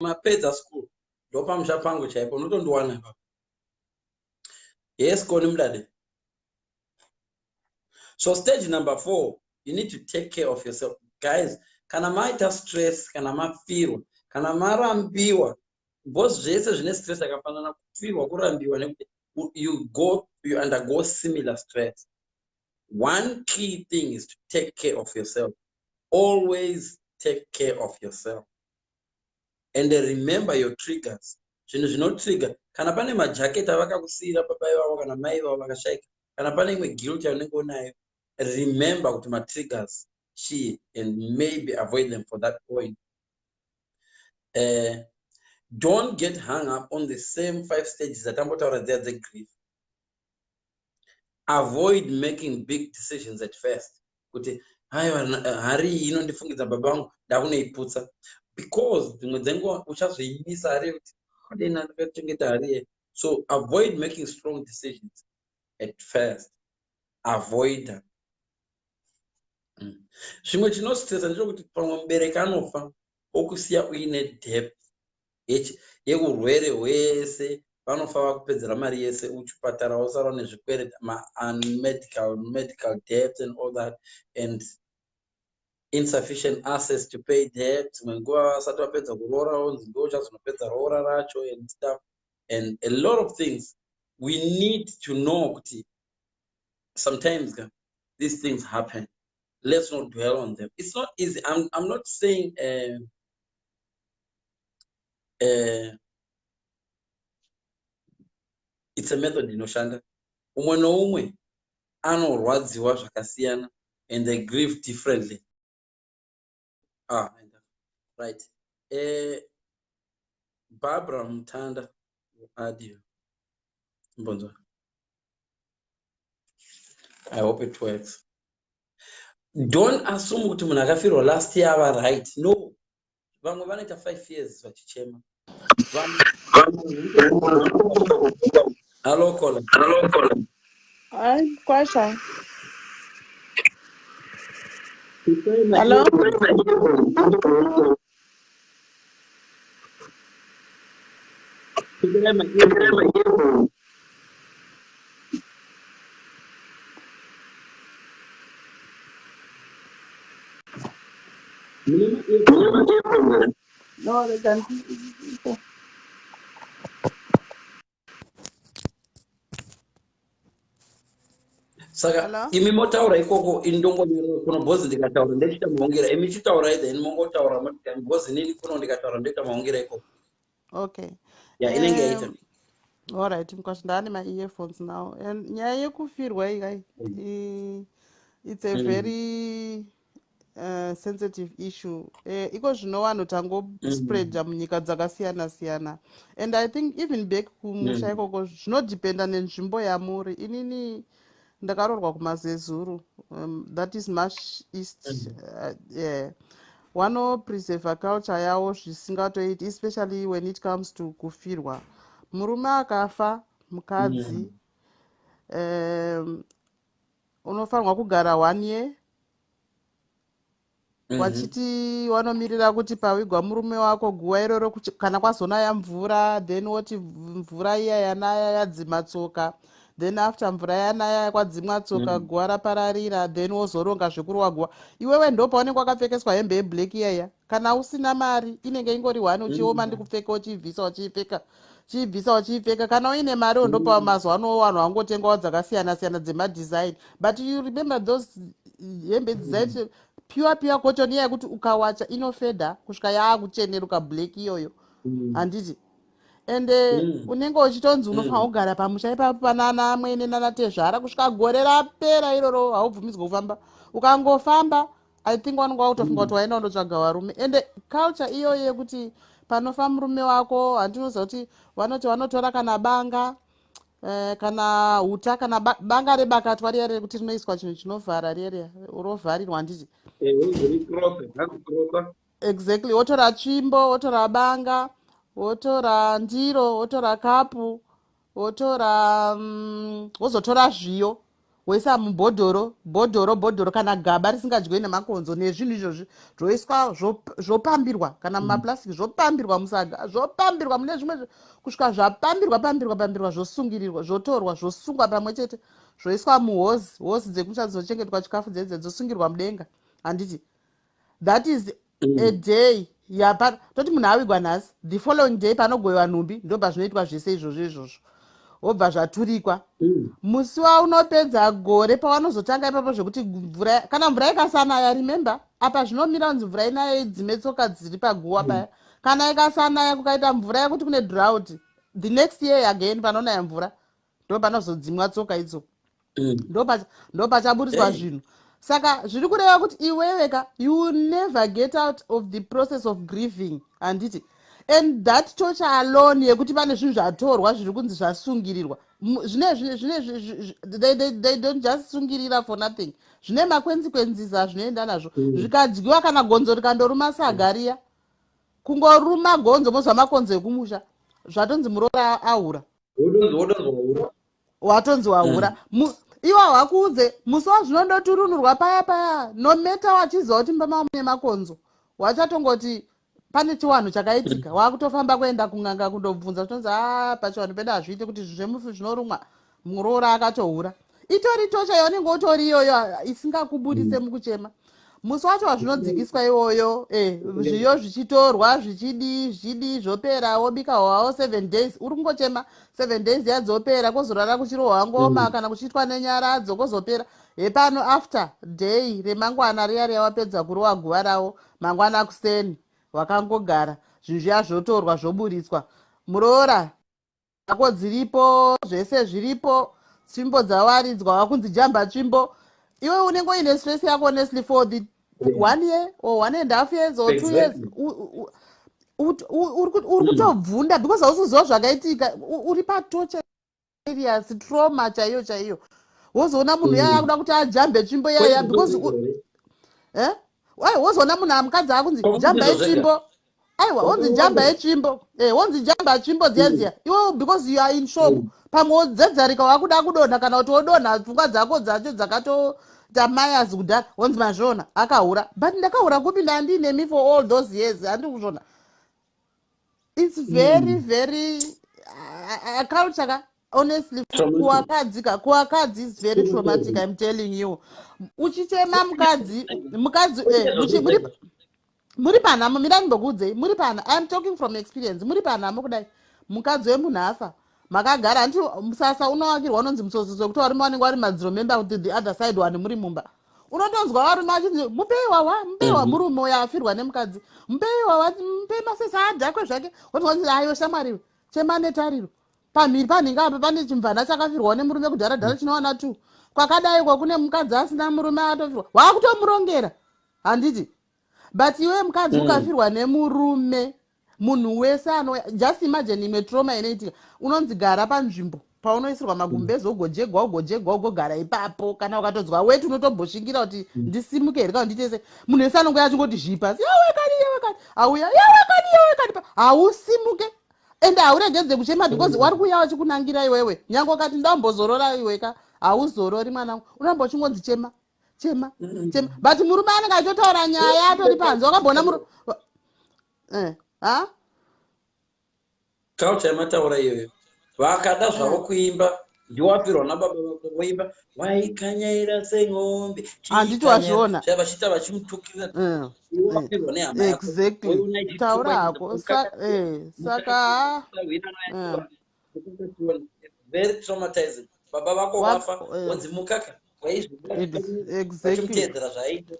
Mapedza school, ndopamusha pangu chaipo, unotondiwana ipapo. Yes, Koni Mudade. So stage number 4, you need to take care of yourself. Guys, kana maita stress, kana mafirwa, kana marambiwa, because zvese zvine stress yakafanana, kufirwa, kurambiwa, nekuti you undergo similar stress. One key thing is to take care of yourself. Always take care of yourself. And remember your triggers. Zvinhu zvinotrigger, kana pane majaketi avakakusiyira baba ivavo kana mai ivavo vakashaika, kana pane imwe guilt yaunenge unayo, remember kuti matriggers chii and maybe avoid them for that point. Don't get hung up on the same 5 stages dzatambotaura dziya dzegrief. Avoid making big decisions at first. Kuti haiwa, hari iyi inondifungidza baba vangu, ndakunoiputsa. Because dzimwe dzenguva uchazoimisa hari yekuti dena ndakachengeta hari iyi. So avoid making strong decisions at first. Avoid them. Zvimwe chinostressa ndechekuti pamwe mubereki anofa okusiya uine debt yeurwere hwese, vanofa vakupedzera mari yese uchipatara, wosara nezvikwereti, medical debt and all that, and insufficient access to pay debt. Dzimwe nguva vasati vapedza kuroora onzi ndo uchazonopedza roora racho and stuff, and a lot of things. We need to know kuti sometimes these things happen. Let's not dwell on them. It's not easy. I'm not saying it's a method inoshanda. Umwe noumwe anorwadziwa zvakasiyana and they grieve differently. Right. Barbara Mutanda, audio. Mbonzo. I hope it works. Don't assume kuti munhu akafirwa last year ava right. No. Vamwe vanoita 5 years vachichema. Hello, caller. Hello, caller. Hi, Kwasha. Hello? No, they can't. Saka imi motaura ikoko, indongonyora kuno bhozi, ndikataura ndechiita maungira, imi chitaurai, then mongotaura bhozi, inini kuno ndikataura ndoita maungira ikoko. Okay. Ya, inenge yaita. All right, because ndane ma-earphones now. And nyaya yekufirwa iyi, it's a very sensitive issue. Iko zvino vanhu tangospreada munyika dzakasiyana siyana, and I think even back kumusha ikoko zvinodhipenda nenzvimbo yamuri. Inini ndakaroorwa kuMazezuru, that is Mash East. Yeah, vanopreserva culture yavo zvisingatoiti, especially when it comes to kufirwa. Murume akafa, mukadzi unofanirwa kugara one year, wachiti wanomirira kuti pawigwa murume wako guva iroro, kana kwazonaya mvura, then woti mvura iya yanaya yadzima tsoka, then after mvura yanaya kwadzimwa tsoka, guva rapararira, then wozoronga zvekurowa guva. Iwewe ndo paunenge wakapfekeswa hembe yeblack iyaya. Kana usina mari, inenge ingori one, uchioma ndikupfeka, uchiibvisa, uchiipfeka, chiibvisa, uchiipfeka. Kana uine mari, ndopa mazuva ano vanhu vangotengawo dzakasiyana siyana dzemadesign, but you remember those hembe dzaiti pure pure cotton iya yekuti ukawacha inofedha kusvika yaakucheneruka black iyoyo, handiti? Ende unenge uchitonzi unofanira kugara pamusha ipapo panana mwene nanatezvara kusvika gore rapera iroro. Haubvumidzwi kufamba. Ukangofamba, I think vanonge vakutofunga kuti waenda undotsvaga varume. Ende culture iyoyo yekuti panofa murume wako, handinoziva kuti vanoti vanotora kana banga, kana uta, kana banga rebakatwa riya rekuti rinoiswa chinhu chinovhara riya riya, rovharirwa, handiti? Exactly. Wotora tsvimbo, wotora banga, wotora ndiro, wotora kapu, wotora wozotora zviyo. Woisa mubhodhoro, bhodhoro, bhodhoro kana gaba risingadyiwe nemakonzo nezvinhu izvozvi, zvoiswa, zvopambirwa kana mumaplastic, zvopambirwa musaga, zvopambirwa mune zvimwe, kusvika zvapambirwa, pambirwa, pambirwa, zvosungirirwa, zvotorwa, zvosungwa pamwe chete, zvoiswa muhozi, hozi dzekumusha dzinochengetwa chikafu dzedze, dzosungirwa mudenga, handiti? That is a day yapa toti munhu awigwa nhasi. The following day panogoyiwa nhumbi, ndobva zvinoitwa zvese izvozvo izvozvo, wobva zvaturikwa. Musi waunopedza gore, pavanozotanga ipapo zvekuti mvura, kana mvura ikasanaya, remember, apa zvinomira kunzi mvura inayo idzime tsoka dziri paguwa paya. Kana ikasanaya, kukaita mvura yekuti kune drought, the next year again panonaya mvura, ndo panozodzimwa tsoka idzo. Ndo pachaburiswa zvinhu. Saka zviri kureva kuti iweweka, you never get out of the process of grieving, handiti? And that torture alone yekuti pane zvinhu zvatorwa zviri kunzi zvasungirirwa, zvine they don't just sungirira for nothing. Zvine maconsequences azvinoenda nazvo. Zvikadyiwa, kana gonzo rikandoruma saga riya, kungoruma gonzo, mozwa makonzo ekumusha, zvatonzi muroora ahura. Watonzi wahura. Iwa hakuudze musi wazvinondoturunurwa paya paya, no matter wachiziva kuti mumba mavo mune makonzo, wachatongoti pane chiwanhu chakaitika. Wakutofamba kuenda kun'anga kundobvunza, zvitonzi a pachiwanhu pedu hazviiti kuti zvemufi zvinorumwa, muroora akatohura. Itori torture yaunenge utori iyoyo isingakubudise mukuchema. Musi wacho wazvinodzikiswa iwoyo, zviyo zvichitorwa, zvichidii, zvichidii, zvopera, wobika hwawo 7 days, uri kungochema. 7 days yadzopera, kwozorara kuchirohwa ngoma kana kuchiitwa nenyaradzo, kwozopera. Hepano after day remangwana riya riya, wapedza kurowa guva ravo, mangwana kuseni wakangogara, zvinhu zviya zvotorwa, zvoburitswa, muroora ako dziripo, zvese zviripo, tsvimbo dzawaridzwa, wakunzi jamba tsvimbo. Iwe unenge uine stress yako, honestly, for the one year or one and half years or 2 years. Uri kutobvunda because hausiziva zvakaitika. Uri patorture, serious trauma chaiyo chaiyo. Wozoona munhu yaya kuda kuti ajambe tsvimbo yaya because eh? Wozoona munhu amukadzi akunzi jambai tsvimbo. Aiwa, wonzi jamba yetsvimbo, wonzi jamba tsvimbo dziya dziya. Iwe because you are in shock, pamwe wodzedzarika, wakuda kudonha, kana kuti wodonha, pfungwa dzako dzacho dzakatoita mayazi kudhara. Wonzi mazviona, akahura. But ndakahura kupi? Ndandinemi for all those years, handi kuzvona? It's very very culture ka, honestly, kuwakadzi ka, kuwakadzi is very traumatic, I'm telling you. Uchichema mukadzi, mukadzi muri panhamo. Mirai ndimbokuudzei, muri pana, I am talking from experience. Muri panhamo kudai, mukadzi wemunhu afa, makagara, handiti musasa unovakirwa unonzi musososo, wekuti varume vanenge vari madziro memba, kuti the other side vanhu muri mumba. Unotonzwa varume vachinzi mupei wawa, mupei wa murume uyo afirwa nemukadzi, mupei wawa, mupei masesa adhakwe zvake. Wotonzi ayo shamwari, chema netariro. Pamhiri panhinga apa pane chimvana chakafirwawo nemurume kudhara dhara, chinowana tu kwakadaikwa kune mukadzi asina murume atofirwa, waakutomurongera, handiti? But iwe mukadzi ukafirwa nemurume, munhu wese ano, just imagine imwe trauma inoitika. Unonzi gara panzvimbo paunoisirwa magumbezi, ugojegwa, ugojegwa, ugogara ipapo. Kana ukatodzwa weti, unotomboshingira kuti ndisimuke here kana nditese. Munhu wese anonge achingoti zvipa, yawe kani, yawe kani, auya, yawe kani, yawe kani. Hausimuke ende hauregedze kuchema because wari kuuya wachikunangira iwewe. Nyange ukati ndambozorora, iweka hauzorori, mwanangu. Unoramba uchingonzi chema, chema, chema. But murume anenge achitotaura nyaya atori panze. Wakamboona muru ha? Culture yamataura iyoyo, vakada zvavo kuimba, ndiwafirwa nababa vako, voimba "Waikanyaira seng'ombe". Handiti wazviona? Vachiita vachimutukira. Iwe wafirwa nehama yako. Exactly. Woiona ichitukwa. Taura hako. Saka Very traumatizing. Baba vako vafa, wonzi mukaka. Vachimuteedzera zvaaita.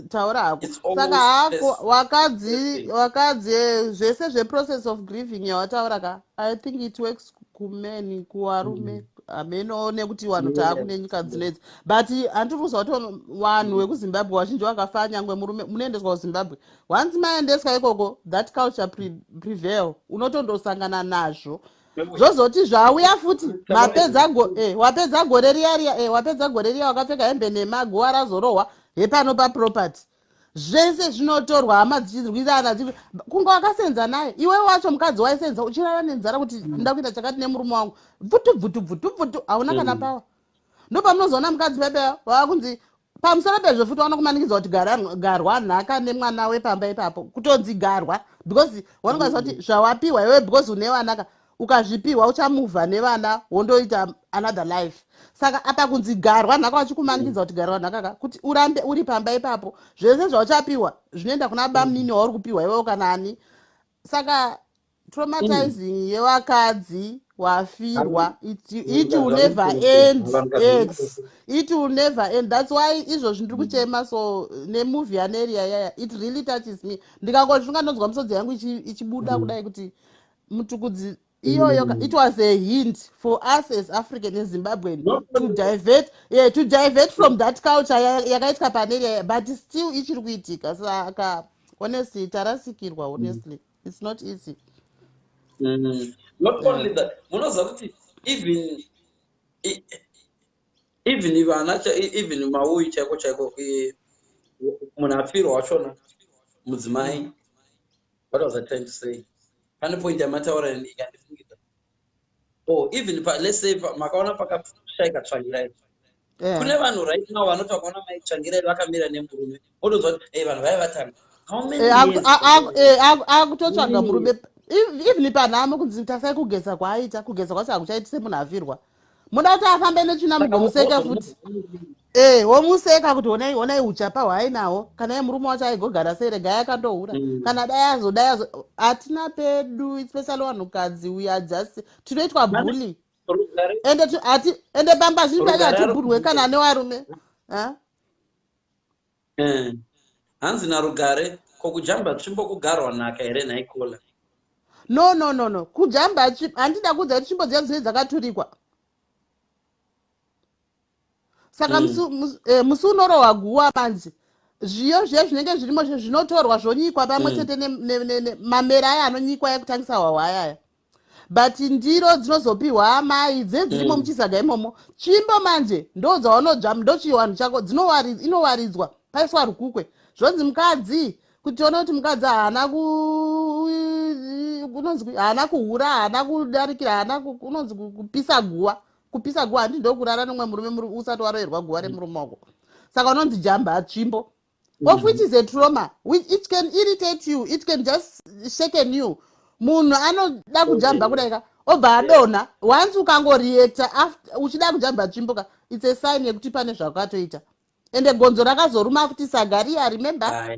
Taura hako. It's always Saka hako wakadzi this. Wakadzi, zvese zveprocess of grieving yawataura ka, I think it works kumeni, kuvarume hameno, nekuti vanhu taakune nyika dzinoidzi. But handiri kuziva kuti vanhu vekuZimbabwe vazhinji vakafa, nyangwe murume, munoendeswa kuZimbabwe. Once maendeswa ikoko, that culture prevail, unotondosangana nazvo. Zvozoti zvauya futi, mapedza wapedza gore riya riya, wapedza gore riya wakapfeka hembe nhema, guva razorohwa, hepano paproperty zvese zvinotorwa, hama dzichirwirana, kunge wakasenza naye. Iwe wacho mukadzi waisenza uchirara nenzara kuti nda kuita chakati nemurume wangu, bvutu bvutu bvutu bvutu, hauna kana power. Ndopamunozoona mukadzi pepe wava kunzi pamusoro pezvo futi vanokumanikidza kuti garwa nhaka nemwana wepamba ipapo, kutonzi garwa because vanokwanisa kuti zvawapiwa iwe, because une vanaka, ukazvipiwa uchamuvha nevana wondoita another life. Saka apa kunzi garwa nhaka, vachikumanikidza kuti garwa nhaka ka, kuti urambe uri pamba ipapo. Zvese zvauchapiwa zvinoenda kuna bamunini wauri kupiwa iwewo kana ani. Saka traumatizing yevakadzi wafirwa, it will never end. X, it will never end. That's why izvozvi ndiri kuchema. So nemovie yaNeria yaya, it really touches me. Ndikangozvinga ndonzwa misodzi yangu ichibuda kudai kuti Mutukudzi iyoyo it was a hint for us as African and Zimbabwean to divert, yeah, to divert from that culture yakaitika paNeria, but still ichiri kuitika. Saka honestly, tarasikirwa. Honestly, it's not easy. Not only that, munoziva kuti even vana, even mauyi chaiko chaiko, munhu afirwa wachona mudzimai. What was I trying to say? Pane point yamataura ikandifungidza. Oh, even let's say makaona pakashaika Tsvangirai, kune vanhu right now vanoti vakaona mai Tsvangirai vakamira nemurume, votonzwa kuti, "Ei, vanhu vaiva vatanga." How many years? Akutotsvaga murume even panhamo, kunzi tasai kugeza kwaaita, kugeza kwacho hakuchaiti semunhu afirwa. Muda kuti afambe netsvina, mugomuseka futi, womuseka kuti honai, honai uchapa hwaainawo. Kana iye murume wacho aigogara sei? Regai akandohura. Kana dai azodai azo, hatina pedu, especially vanhukadzi, we are just tinoitwa bully. Rugare Ende ende pamba zhinji pacho Rugare ari hatibhurwe kana kubvunza. Nevarume. Ah? Hanzi naRugare, ko kujamba tsvimbo kugarwa nhaka here nhaikola? No, no, no, no. Kujamba handida kuudza kuti tsvimbo dziya dzinenge dzakaturikwa. Saka musi unorohwa guwa manje, zviyo zviya zvinenge zvirimo zvinotorwa zvonyikwa pamwe chete mamera aya anonyikwa ekutangisa hwahwa ayaya, but ndiro dzinozopiwa amai dze dzirimo muchisaga imomo. Tsvimbo manje ndo dzaunodzva, ndochiwanhu chako, inowaridzwa paiswa rukukwe, zvonzi mukadzi, kuti tione kuti mukadzi haana kunonzi haana kuhura, haana kudarikira, haana kunonzi kupisa guwa. Kupisa guwa handi ndokurara nomwe murume usati waroverwa guwa remurume wako. Saka unonzi jamba tsvimbo, of which is a trauma which it can irritate you, it can just shaken you. Munhu anoda kujamba kudaika obva adonha once, ukangoreacta uchida kujamba tsvimbo ka, it's a sign yekuti pane zvakatoita. Ende gonzo rakazoruma futi sagaria, remember? Ah,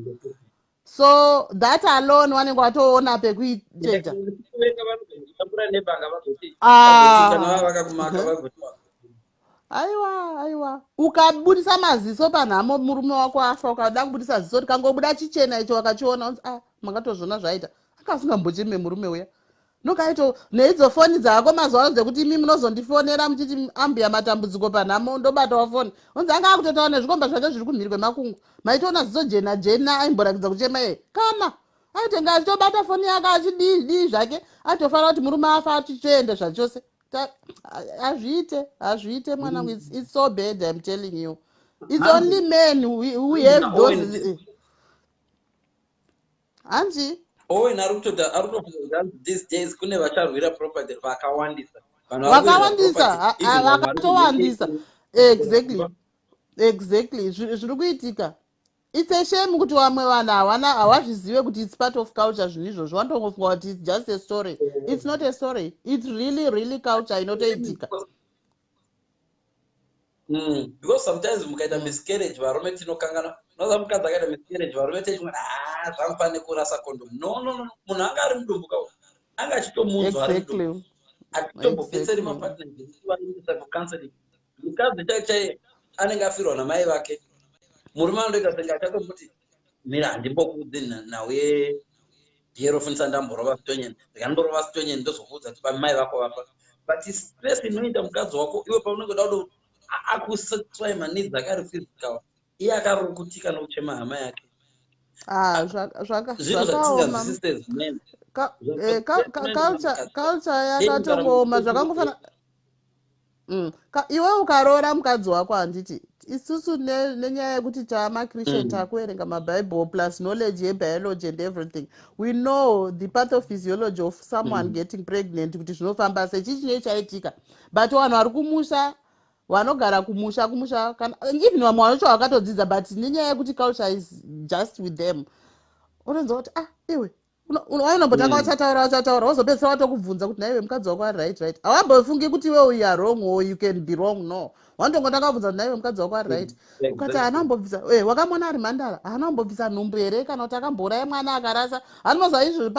So that alone vanenge vatoona pekuiteita. Venga vanogona nebanga vagoti Ah. kana vava vakakumaka vagoti. Aiwa, aiwa, ukabudisa maziso panhamo, murume wako afa, ukada kubudisa ziso rikangobuda chichena icho, wakachiona unzi, "Ah, makatozviona zvaita." Anga asingambocheme murume uya nokaito neidzo foni dzako mazuva ano dzekuti imi munozondifonera muchiti ambuya matambudziko panhamo, ndobatawo foni, unzi anga akutotaura nezvikomba zvake zviri kumhiri kwemakungwa. Maitoona ziso jena jena, aimborakidza kuchema iye kana aitenga achitobata foni yake achidii dii zvake, atofanira kuti murume afa achitoenda zvachose. Hazviite, hazviite mwanangu. It's so bad, I'm telling you. It's only men who have those, hanzi. Owen ari kutota, ari kutofunga kuti these days kune vacharwira property vakawandisa. Vanhu vari kurwira Vakawandisa. property, even vanhu vari Vakatowandisa, exactly. Zviri kuitika, it's a shame kuti vamwe vanhu hawana, havazvizive kuti it's part of culture. Zvinhu izvozvo vanotongofunga kuti it's just a story. It's not a story, it's really, really culture inotoitika. Because sometimes mukaita miscarriage, varume tinokangana. Unoza mukadzi akaita miscarriage, varume techimwe, "Ah, zvangufanire kurasa condom." No, no, no, munhu anga ari mudumbu ka, anga achitomunzwa ari mudumbu, achitombobetseri mapartners vaendesa kucounseling. Mukadzi chai chai anenge afirwa namai vake, murume anondoita senge achatomboti, "Mira, handimbokudzi nhau yerofunisa, ndamborova sitonyeni, ndikandorova sitonyeni ndozokuudza kuti mai vako vafa." But stress inoita mukadzi wako iwe paunenge uda kudo akusatisfy maneeds akari physical, iye akarukutika nokuchema hama yake. Ah, Zvinhu zvakaoma. zvatinganzwisise as men. Culture yakatongooma zvakangofana. Iwe ukaroora mukadzi wako, handiti isusu nenyaya yekuti taamachristian, takuverenga mabible plus knowledge yebiology and everything, we know the pathophysiology of someone getting pregnant, kuti zvinofamba sei, chii chinee chaitika. But vanhu vari kumusha Vanogara kumusha kana even vamwe vacho vakatodzidza, but nenyaya yekuti culture is just with them, unonzwa kuti, "Ah, iwe," vanombotanga vachataura, vachataura, wozopedzisira watokubvunza kuti, "Naiwe, mukadzi wako ari right?" Right, hawambofungi kuti iwe you are wrong or you can be wrong. No, wandongotanga kubvunza kuti, "Naiwe, mukadzi wako ari right?" Ukati haana kumbobvisa, wakamona ari mhandara, haana kumbobvisa nhumbu here, kana kuti akambouraya mwana akarasa? Hanimoziva izvo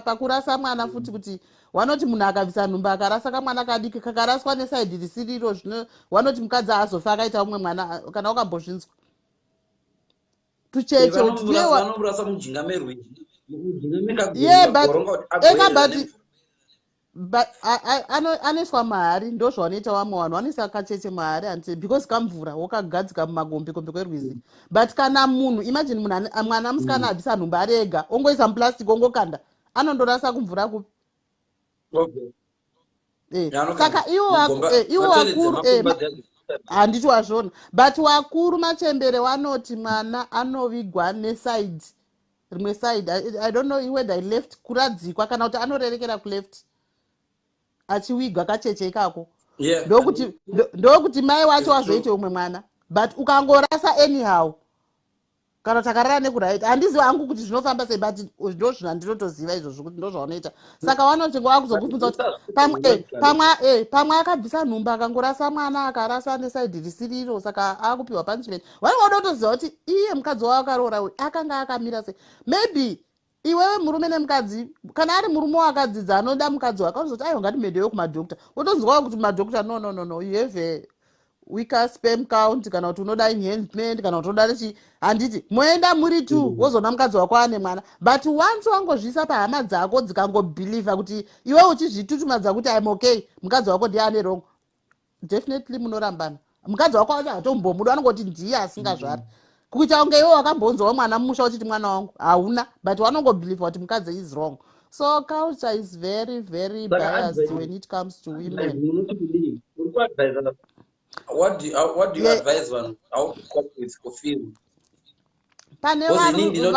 pakurasa mwana futi, kuti wanoti munhu akabvisa nhumbu akarasa kamwana kadiki, kakaraswa neside risiriro, zvino wanoti mukadzi haazofa akaita umwe mwana. Kana wakambozvinzwa tucheche? Vanomurasa mujinga merwizi. Yeah, but eka but anoiswa mahari. Ndo zvavanoita vamwe vanhu, vanoisa kacheche mahari, handiti? Because kamvura wokagadzika mumagombekombe kwerwizi. But kana munhu, imagine munhu, mwana musikana abvisa nhumbu ari ega, ongoisa muplastic, ongokanda, anondorasa kumvura kupi? Saka ivo vakuru, handiti wazvona? But wakuru machembere wanoti mwana anovigwa neside rimwe side. I don't know whether left kuradzikwa kana kuti anorerekera kuleft achiwigwa kacheche ikako, ndokuti mai wacho wazoite umwe mwana. But ukangorasa anyhow, kana takarara nekuright, handizivi hangu kuti zvinofamba sei, but ndo zvinhu handinotoziva izvozvo kuti ndo zvaunoita. Saka vanoti ngowakuzokubvunza kuti pamwe akabvisa nhumbu, akangorasa mwana, akarasa neside risiriro, saka akupiwa punishment. Vanenge vada kutoziva kuti iye mukadzi wavo akaroora uyu akanga akamira sei. Maybe iwewe murume nemukadzi, kana ari murume wakadzidza anoda mukadzi wake, anozoti, "Aiwa, ngatimhendeyo kumadhokta." Wotonzwawo kuti madhokta, "No, no, no, no, you have a weaker sperm count," kana kuti unoda enhancement, kana kuti unoda chi, handiti? Moenda muri two, wozoona mukadzi wako ane mwana. But once wangozviisa pahama dzako, dzikangobhilivha kuti iwe uchizvitutumadza kuti, "I'm okay," mukadzi wako ndiye ane wrong, definitely munorambana. Mukadzi wako wacho hatombomuda, anongoti ndiye asingazvari. Kuita kunge iwe wakambonzwawo mwana mumusha uchiti, "Mwana wangu," hauna, but vanongobhilivha kuti mukadzi is wrong. So culture is very, very biased when it comes to women. What do you advise vanhu how to cope with kufirwa? Pane vana,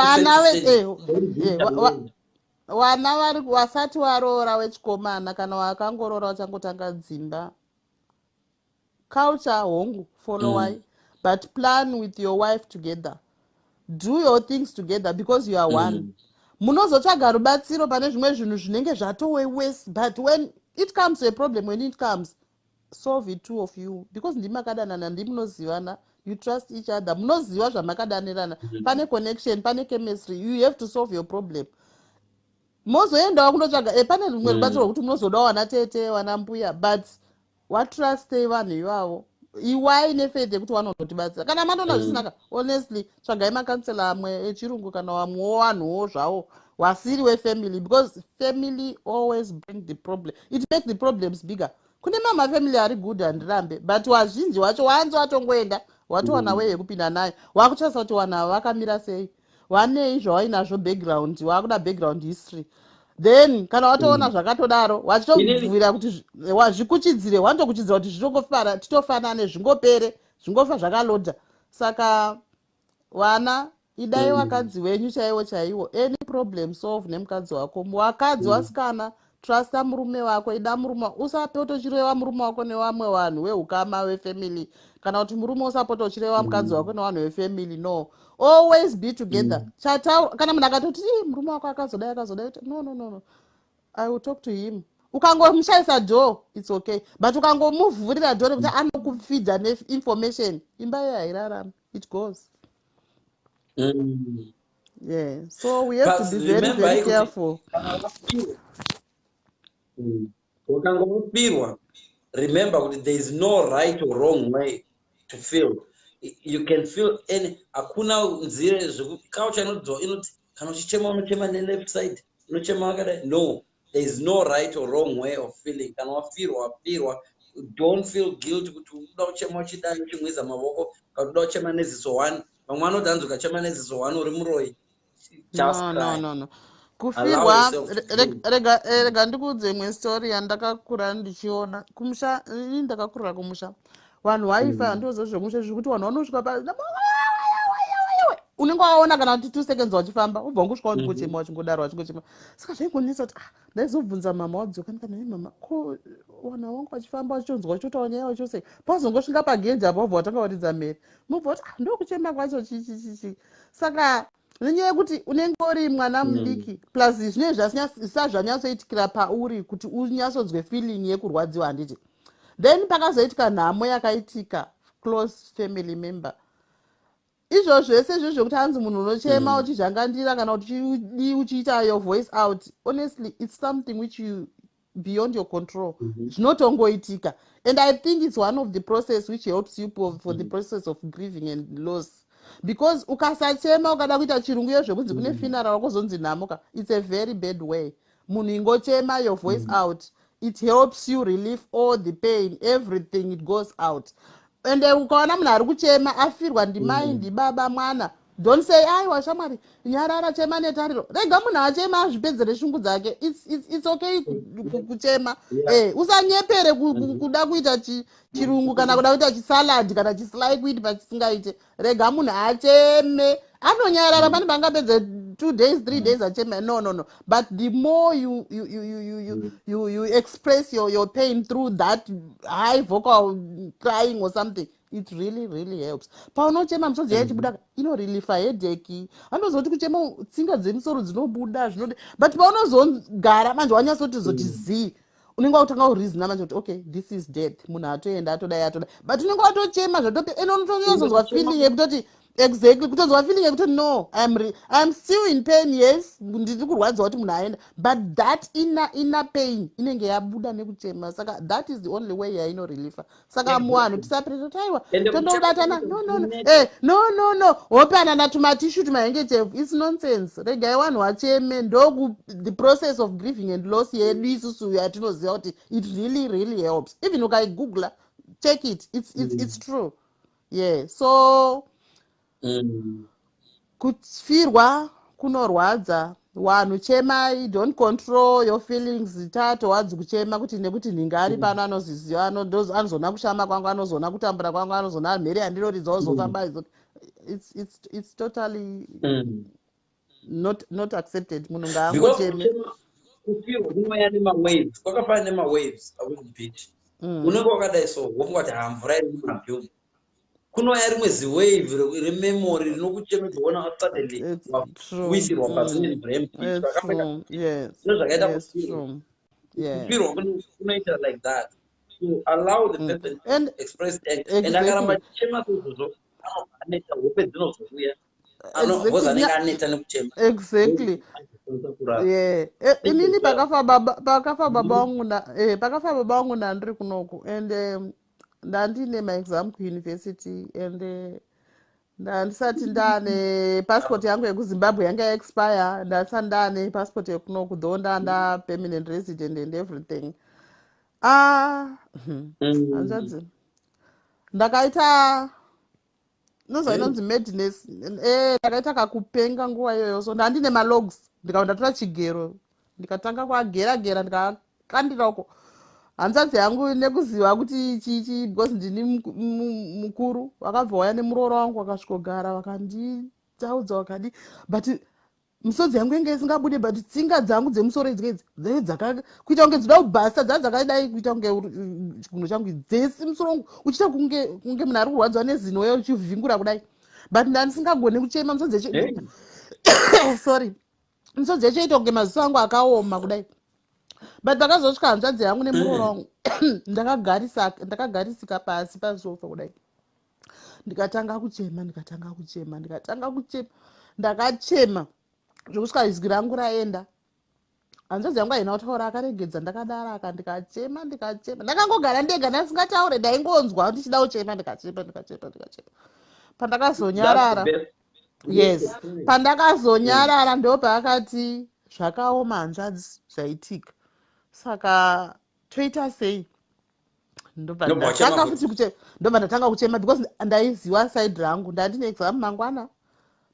vana vari vasati varoora wechikomana kana vakangoroora vachangotanga dzimba, culture hongu, followai, but plan with your wife together. Do your things together because you are one. Munozotsvaga rubatsiro pane zvimwe zvinhu zvinenge zvatove worse, but when it comes to a problem, when it comes, solve it two of you, because ndimakadanana, ndimunozivana, you trust each other, munoziva zvamakadanirana. Pane connection, pane chemistry. You have to solve your problem. Mozoendawo kundotsvaga, pane rumwe rubatsiro rwokuti munozodawo wana tete, wana mbuya, but watrustei vanhu ivavo, iwai nefaith yekuti vanonotibatsira. Kana mandoona zvisinaka, honestly, tsvagai macounsellor amwe echirungu kana vamwewo vanhuwo zvavo wasiri wefamily, because family always bring the problem, it make the problems bigger. Kune mamafamily ari good, handirambe, but wazhinji wacho wanzi watongoenda watowana way yekupinda nayo, wakutarisa kuti vanhu ava vakamira sei, vanei zvavainazvo, background, wakuda background history. Then kana watoona zvakatodaro, wachitobvira kuti zvikuchidzire, wanotokuchidzira kuti zvitongofara, titofanane, zvingopere, zvingofa zvakalodha. Saka vana, idai vakadzi wenyu chaiwo chaiwo. Any problem, solve nemukadzi wako. Wakadzi, wasikana, trusta murume wako, ida murume. Usapota uchireva murume wako nevamwe vanhu veukama, vefamily, kana kuti murume usapota uchireva mukadzi wako nevanhu vefamily. No, always be together. Chata kana munhu akatoti, "Murume wako akazodai, akazodai," "No, no, no, no, I will talk to him." Ukangomushayisa door, it's okay, but ukangomuvhurira door rekuti anokufidha neinformation, imba iyo hairarami, it goes. Yeah, so we have to be very, very careful. Ukangofirwa, remember kuti there is no right or wrong way to feel. You can feel any, hakuna nzira culture inoti kana uchichema unochema neleft side, unochema wakadai. No, there is no right or wrong way of feeling. Kana wafirwa, wafirwa. Don't feel guilt kuti uda kuchema uchidai, uchimwiza mavoko, kana uda kuchema neziso one. Vamwe vanoti hanzi ukachema neziso one uri muroi. Just no, no, no, no. Kufirwa, rega ndikuudze imwe story yandakakura ndichiona kumusha. Ini ndakakurira kumusha, vanhu vaifa. Ndozvo zvemusha zvekuti vanhu vanosvika pa Unenge waona kana kuti 2 seconds wachifamba, ubva wangosvika wachingochema, wachingodaro, wachingochema. Saka zvaingonetsa kuti, ah, ndaizobvunza mama wadzoka, ndikati, "Nai mama, ko wana wangu wachifamba, wachitonzwa wachitotaura nyaya wachose, pazongosvika pageji apo wabva watanga waridza mhere, mubva kuti, ah, ndokuchema kwacho chichichichi." Saka nenyaya yekuti unenge uri mwana mudiki, plus zvinenge zvisati zvanyatsoitikira pauri kuti unyatsonzwe feeling yekurwadziwa, handiti? Then pakazoitika nhamo yakaitika, close family member, izvo zvese izvo zvekuti hanzi munhu unochema uchizhangandira kana kuti uchidi uchiita your voice out, honestly, it's something which you beyond your control. Zvinotongoitika, and I think it's one of the process which helps you for the process of grieving and loss, because ukasachema, ukada kuita chirungu yezvekunzi kune funeral, wakuzonzi nhamo ka, it's a very bad way. Munhu ingochema your voice out, it helps you relieve all the pain, everything, it goes out. Ende ukaona munhu ari kuchema, afirwa ndimai, ndibaba, mwana, don't say, "Aiwa shamwari, nyarara, chema netariro." Rega munhu achema, azvipedzere shungu dzake. It's okay kuchema. Usanyepere kuda kuita chirungu kana kuda kuita chisalad kana chislai kuiti pachisingaite. Rega munhu acheme, anonyarara. Pane pangapedze 2 days, 3 days achema. No, no, no, but the more you express your pain through that high vocal crying or something, it really, really helps. Paunochema, misodzi yaichibuda, inoreliefa headache. Anozoti kuchema, tsinga dzemusoro dzinobuda zvinode, but paunozogara manje wanyatsotizoti zii, unenge wakutanga kureasona manje kuti, okay, this is death, munhu atoenda, atodai, atodai, but unenge watochema zvatope, ende unotonyazonzwa feeling yekutoti, exactly, kutonzwa feeling yekuti, no, I'm still in pain. Yes, ndiri kurwadziwa kuti munhu aenda, but that inner pain inenge yabuda nekuchema. Saka that is the only way yainoreliefa. Saka muvanhu tisapireta kuti, aiwa, tondobatana. No, no, no, no, no, no, wopanana tumatissue, tumahandkerchief, it's nonsense. Regai vanhu vacheme. Ndoku the process of grieving and loss yedu isusu yatinoziva kuti it really, really helps. Even ukaigoogla, check it, it's true, yeah. So kufirwa kunorwadza. Vanhu chemai, don't control your feelings. Tatowadzi kuchema kuti nekuti nhinga ari pano, anoziziva, anozoona kushama kwangu, anozoona kutambura kwangu, anozoona mhere yandinoridza, ozofamba. It's totally not accepted. Munhu ngaangocheme. Kufirwa kunouya nemawaves, kwakafanana nemawaves akukubeach. Unenge wakadai so, wofunga kuti, ha, mvura iri mumabuilding, kunouya rimwe ziwave rememory rinokuchemedza, ona suddenly kuisirwa pasi nemvura yemubeach. Zvakaita kufirwa kunoita like that, to allow the person to express and akaramba achichema seizvozvo, anobva aneta, hope dzinozouya because anenge aneta nekuchema. Exactly, yeah. Inini pakafa baba vangu, pakafa baba vangu ndandiri kunoku, and ndandine maexam kuuniversity, and ndandisati ndane passport yangu yekuZimbabwe, yanga yaexpire. Ndasati ndane passport yekunoku, though ndanda permanent resident and everything. Ah, hanzvadzi, ndakaita nozva inonzi madness. Ndakaita kakupenga nguva iyoyo. So ndandine malogs, ndikava ndatora chigero, ndikatanga kuagera gera, ndikakandira uko. Hanzvadzi yangu, nekuziva kuti chichi, because ndini mukuru, vakabva waya nemuroora wangu, vakasvikogara, vakanditaudza, vakadi, but misodzi yangu inge isingabude, but tsinga dzangu dzemusoro idzi idzi dzaive dzaka kuita kunge dzinoda kubhasta, dzaa dzakadai kuita kunge chigunwe changu dzese, musoro wangu uchiita kunge munhu ari kurwadziwa nezino uye uchivhingura kudai, but ndandisingagoni kuchema. Misodzi yacho, sorry, misodzi yacho ita kunge maziso angu akaoma kudai. But pakazosvika hanzvadzi yangu nemuroora wangu, ndakagarisika pasi pasofa kudai, ndikatanga kuchema, ndikatanga kuchema, ndikatanga kuchema. Ndakachema zvokusvika izwi rangu raenda. Hanzvadzi yangu haina kutaura, akaregedza ndakadara aka. Ndikachema, ndikachema, ndakangogara ndega, ndasingataure, ndaingonzwa ndichida kuchema. Ndikachema, ndikachema, ndikachema. Pandakazonyarara, yes, pandakazonyarara, ndo paakati, "Zvakaoma hanzvadzi, zvaitika, saka toita sei?" Ndobva ndatanga futi kuchema, ndobva ndatanga kuchema, because ndaiziva side rangu, ndandine exam mangwana,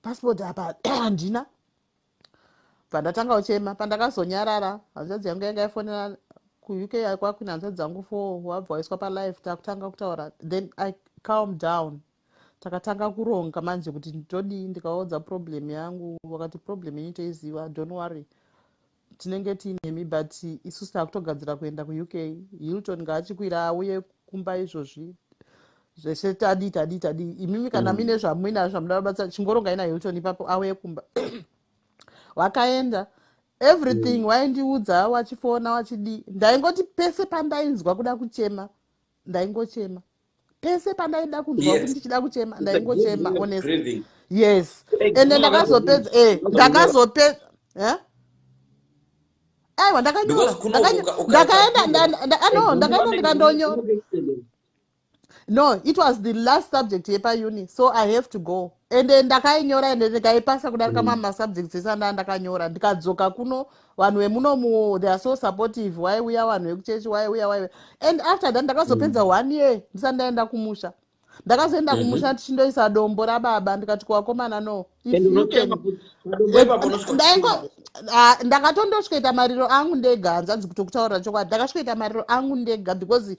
passport apa handina. Bva ndatanga kuchema. Pandakazonyarara, hanzvadzi yangu yanga yafonera kuUK, kwakuine hanzvadzi dzangu four, wabva waiswa palive, takutanga kutaura. Then I calm down. Takatanga kuronga manje kuti todii. Ndikaudza problem yangu, vakati, "Problem yenyu toiziva, don't worry, tinenge tiinemi, but isusu takutogadzira kuenda kuUK. Hilton ngaachikwira auye kumba izvozvi. Zveshe tadii, tadii, tadii. Imimi kana muine zvamuinazvo zvamuda kubatsira, chingorongai naHilton ipapo auye kumba." Wakaenda, everything waindiudza, wachifona, wachidii. Ndaingoti pese pandainzwa kuda kuchema, ndaingochema. Pese pandaida kunzwa kuti ndichida kuchema, ndaingochema, honestly, yes. Ende ndakazopedza, ndakazopedza. Aiwa, ndakanyora, ndakaenda, no, ndakaenda ndikandonyora. No, it was the last subject yepauni, so I have to go. Ende ndakainyora, ende ndikaipasa kudarika mamwe masubjects ese andaa ndakanyora. Ndikadzoka kuno, vanhu vemunomu, they are so supportive. Waiuya vanhu vekuchechi, waiuya, waiuya. And after that ndakazopedza one year ndisati ndaenda kumusha. Ndakazoenda kumusha tichindoisa dombo rababa. Ndikati kuvakomana, "No." Ndakatondosvikoita mariro angu ndega, hanzanzi. Kutokutaurira chokwadi, ndakasvikoita mariro angu ndega because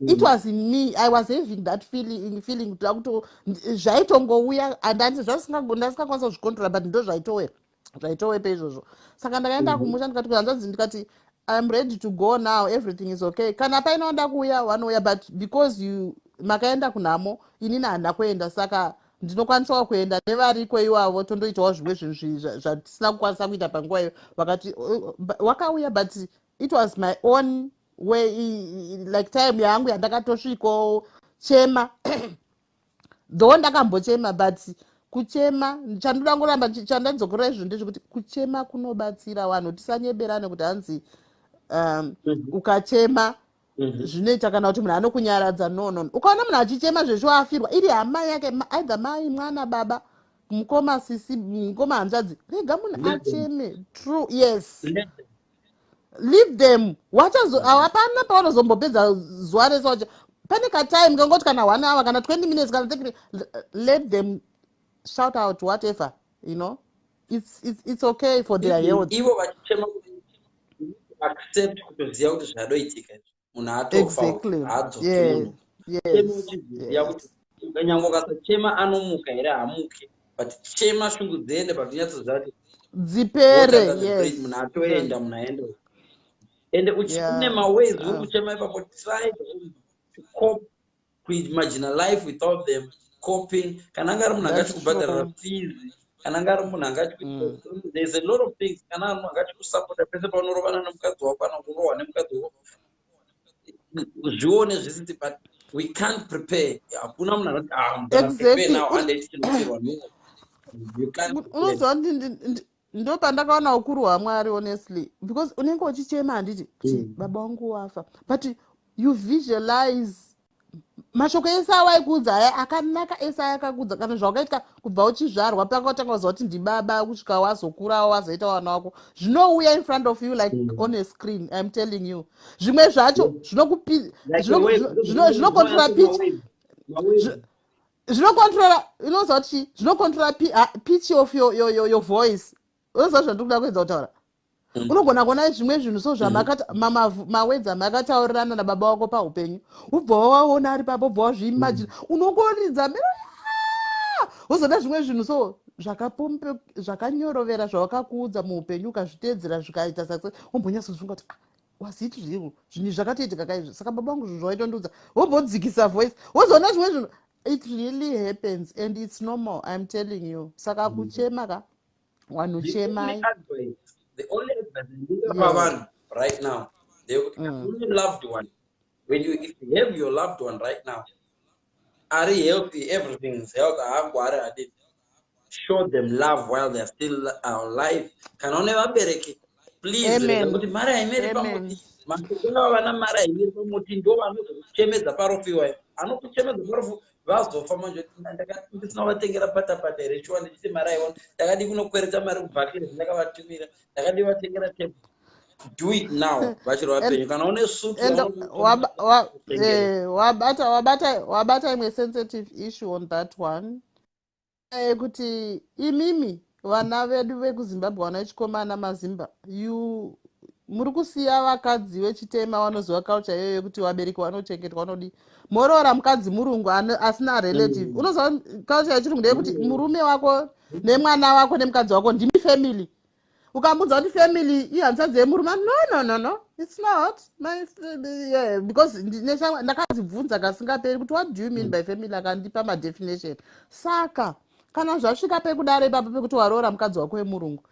it was in me. I was having that feeling kuda kuto zvaitongouya, andandi ndasingakwanisa kuzvicontrola, but ndo zvaitowe, zvaitowepo izvozvo. Saka ndakaenda kumusha, ndikati kuhanzvadzi, ndikati, "I'm ready to go now, everything is okay. Kana paine wanda kuuya, wanouya, but because you makaenda kunhamo, inini handina kuenda, saka ndinokwanisawo kuenda nevariko iwavo, tondoitawo zvimwe zvinhu zvatisina kukwanisa kuita panguva iyo." Vakati wakauya, but it was my own way, like time yangu yandakatosviko chema. Though ndakambochema, but kuchema, chandoda ngoramba chandadzokorera izvo ndezvekuti kuchema kunobatsira. Vanhu tisanyeberane kuti hanzi ukachema zvinoita, kana kuti munhu anokunyaradza. No, ukaona munhu achichema zvesho afirwa, iri hama yake, either mai, mwana, baba, mukoma, sisi, mukoma, hanzvadzi, rega munhu acheme. True, yes, leave them. Wachazo hapana pavanozombopedza zuva rese wacho. Pane katime kangoti kana one hour, kana 20 minutes, kana 30. Let them shout out whatever. It's okay for their health. Ivo vachichema, accept, kutoziva kuti zvadoitika izvi, munhu atofa, haadzoki munhu. Chema uchiziva kuti nyange ukasachema anomuka here? Hamuke. But chema shungu dziende, but unyatsoziva kuti dzipere. Yes, munhu atoenda, munhu aenda. Ende une maways uri kuchema ipapo, try to cope, kuimagine life without them, coping. Kana anga ari munhu angachikubhadharira fees, kana anga ari munhu angachi there's a lot of things, kana ari munhu angachikusapota pese paunorovana nemukadzi wako kana kurohwa nemukadzi wako, zvione zvisiti. But we can't prepare. Hakuna munhu anoti, "Ah, prepare now, handei tichinofirwa." No, you can't. Unoziva, ndo pandakaona ukuru hwaMwari, honestly, because unenge uchichema, handiti, kuti baba wangu wafa, but you visualize mashoko ese awaikuudza aya akanaka, ese ayakakuudza, kana zvawakaitika kubva uchizvarwa, pakatanga kuziva kuti ndibaba, kusvika wazokurawo, wazoita vana wako, zvinouya in front of you like on a screen. I'm telling you, zvimwe zvacho zvinocontrola pitch, zvinocontrola, inoziva kuti zvinocontrola pitch of your voice. Unoziva zvandiri kuda kuedza kutaura? Unogona kuona zvimwe zvinhu so zvamawedza makataurirana nababa wako paupenyu, ubva wawaona ari papo, ubva wazviimagina, unongoridza mero. Wozoda zvimwe zvinhu so zvakapombe, zvakanyorovera, zvawakakuudza muupenyu, ukazviteedzera zvikaita success, wombonyatsozvifunga kuti, "Ah, was it real? Zvinhu zvakatoitika kaizvo? Saka baba vangu zvinhu zvawaitondiudza." Wombodzikisa voice, wozoona zvimwe zvinhu. It really happens and it's normal, I'm telling you. Saka kuchema ka, vanhu chemai. The only advice ndingapa vanhu right now ndeyekuti une loved one, when you if you have your loved one right now ari healthy, everything is healthy, haagwari, hadini, show them love while they're still alive. Kana une vabereki, please, rega kuti mari haimeri pamuti. Mashoko vana, mari haimeri pamuti, ndo vanozokuchemedza parofiwa. Anokuchemedza parofu vazofa manje. Ndisina kuvatengera patapata here? Shuwa, ndichiti mari aiona, ndakadi kunokwereta mari kuBarclays, ndakavatumira, ndakadi vatengera table. Do it now vachiri vapenyu. Kana une sutu. Wabata imwe sensitive issue on that one, yekuti imimi vana vedu vekuZimbabwe, vana vechikomana, mazimba, you Muri kusiya vakadzi vechitema vanoziva culture iyoyo yekuti vabereki vanochengetwa, vanodi moroora mukadzi murungu asina relative. Unoziva culture yechirungu ndeyekuti murume wako nemwana wako nemukadzi wako ndimi family. Ukamudza kuti family ihanzvadzi yemurume, no, no, no, no, it's not my, yeah, because ndakadzibvunza kasingaperi kuti, "What do you mean by family?" Akandipa madefinition. Saka kana zvasvika pekudaro ipapo pekuti waroora mukadzi wako wemurungu,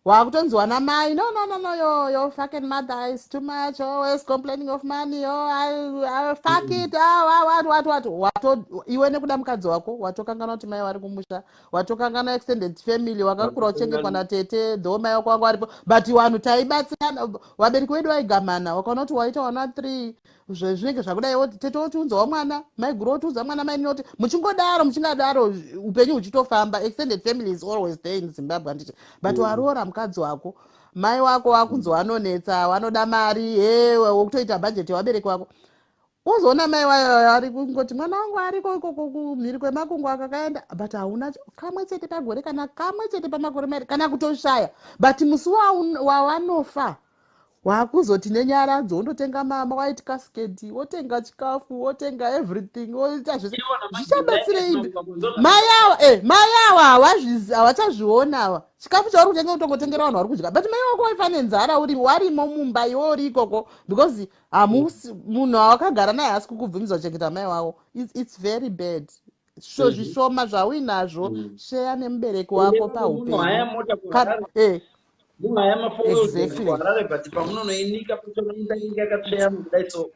wakutonzi wana mai, "No, no, no, no, your fucking mother is too much, always complaining of money. Oh, I fuck it." Oh, what, what, what? Wato iwe nekuda mukadzi wako watokanganwa kuti mai vari kumusha, watokanganwa extended family. Wakakura uchengetwa natete, though mai wako wanga varipo, but vanhu taibatsirana, vabereki vedu vaigamana. Wakaona kuti waita wana three, zvinenge zvakudai, tete wotiunzawo mwana, maiguru wotiunza mwana, maininoti muchingodaro, muchingadaro, upenyu huchitofamba. Extended family is always there in Zimbabwe, handiti? But waroora mukadzi wako, mai wako wakunzi wanonetsa, wanoda mari, he, wokutoita bhajeti yevabereki wako. Uzoona mai wayo ari kungoti mwana wangu ariko ikoko kumhiri kwemakungwa akakaenda, but hauna kamwe chete pagore kana kamwe chete pamakore 2 kana kutoshaya. But musi wawanofa wakuzoti nenyaradzo wondotenga mawhite casket, wotenga chikafu, wotenga everything, woita zvese. Zvichabatsirei? Mai ava, mai ava havachazviona ava. Chikafu chauri kutenga kutongotengera vanhu vari kudya, but mai wako waifa nenzara uri warimo mumba, iwe uri ikoko, because hamusi munhu awakagara naye haasi kukubvumidza kuchengeta mai wavo. It's very bad. So zvishoma zvauinazvo, sheya nemubereki wako paupenyu. Munhaya mafokuharare, but pamunonoinika pachoinga yakatsveyama kudai, so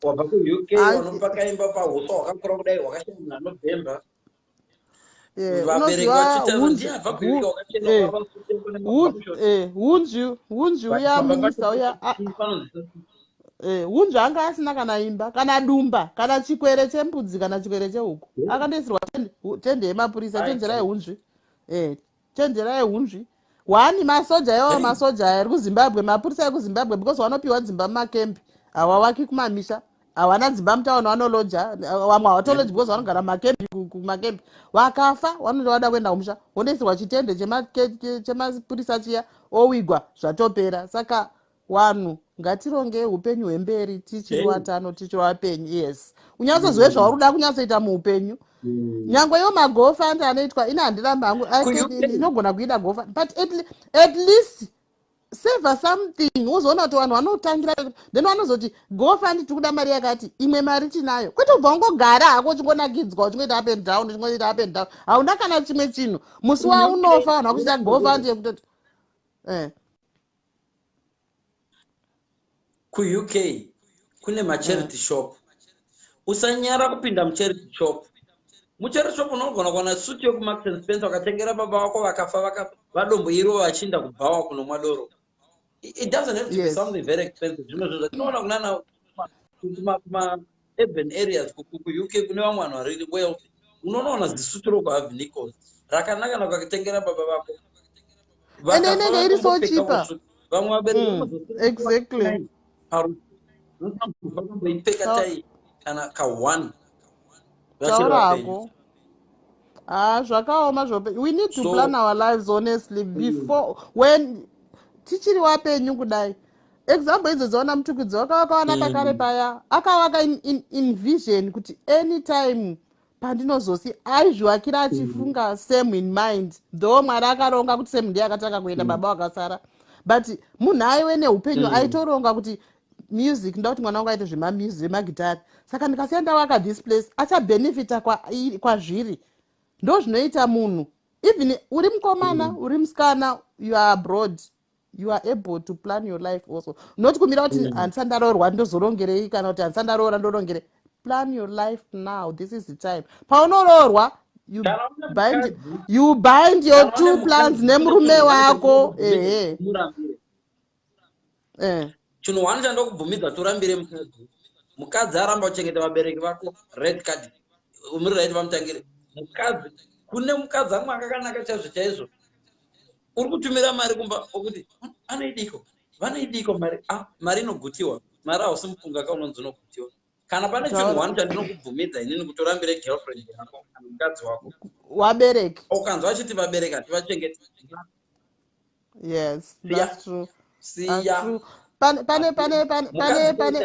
wabva kuUK, wanopaka imba pauswa hwakakura kudai, hwakashaya munhu anobhemba. Vabereki vachitaura ndiye abva kuUK, wakachena. Hunzvi, hunzvi uya, minista uya, hunzvi anga asina kana imba kana dumba kana chikwere chembudzi kana chikwere chehuku. Akandoisirwa tende yemapurisa. Chenjerai hunzvi, chenjerai hunzvi. One masoja iwawo, masoja aya ari kuZimbabwe, mapurisa ekuZimbabwe, because vanopiwa dzimba mumakembi, hawawaki kumamisha, hawana dzimba mutauni, vanoloja. Vamwe havatoloji because vanogara mumakembi. Kumakembi vakafa vanoti vada kuenda kumusha, vondoisirwa chitende chemapurisa chiya, owigwa, zvatopera. Saka vanhu ngatirongei upenyu hwemberi tichiri watano, tichiri wapenyu. Yes, unyatsozive zvauri kuda kunyatsoita muupenyu. Nyangwe iwo maGoFund anoitwa, ine handiramba hangu, inogona kuida GoFund, but at least save something. Uzoona kuti vanhu vanotangira, then vanozoti GoFund tiri kuda mari yakati, imwe mari tinayo, kwete kubva ungogara hako uchingonakidzwa, uchingoita up and down, uchingoita up and down, hauna kana chimwe chinhu. Musi waunofa vanhu vakuchiita GoFund yekutoti KuUK kune macharity shop. Usanyara kupinda mucharity shop. Mucharity shop unogona kuwana suti yekuMarks and Spencer wakatengera baba vako vakafa, vadombo iro vachiinda kubhawa kunomwa doro. It doesn't have to be something very expensive. Zvimwe zvinhu zvatinoona kunana kuma urban areas kuUK, kune vamwe vanhu vari wealthy, unonoona zisuti rokuHarvey Nichols rakanaka nakakatengera baba vako. Ende inenge iri so cheaper. Vamwe vabereki vakamboipfeka tai kana ka1. Taura hako. Ah, zvakaoma zvope. We need to plan our lives honestly before when tichiri wapenyu kudai. Example idzo dzaona Mutukudzi wakavakawana pakare paya, akavaka in vision kuti anytime pandinozosi aizvivakira achifunga same in mind, though Mwari akaronga kuti same ndiye akatanga kuenda, baba vakasara, but munhu aiwe neupenyu aitoronga kuti music, ndoda kuti mwana wangu aite zvemamusic, zvemagitari, saka ndikasiya ndavaka this place achabhenefita kwazviri. Ndo zvinoita munhu. Even uri mukomana, uri musikana, you are abroad, you are able to plan your life also, not kumira kuti handisati ndaroorwa ndozorongerei, kana kuti handisati ndaroora ndorongerei. Plan your life now. This is the time paunoroorwa, you bind, you bind your two plans nemurume wako, ehe. Chinhu one chandokubvumidza torambire mukadzi, mukadzi aramba kuchengeta vabereki vako, red card. Muri right, vamutangire mukadzi. Kune mukadzi amwe akakanaka chaizvo chaizvo, uri kutumira mari kumba okuti anoidiko, vanoidiko mari? Ah, mari inogutiwa, mari hausi mupunga ka unonzi unogutiwa. Kana pane chinhu one chandinokubvumidza inini, kutorambire girlfriend yako kana mukadzi wako wabereki. Ukanzwa achiti vabereki hativachengeti, Yes, that's true. Siya. True. Pane pane pane pane pane pane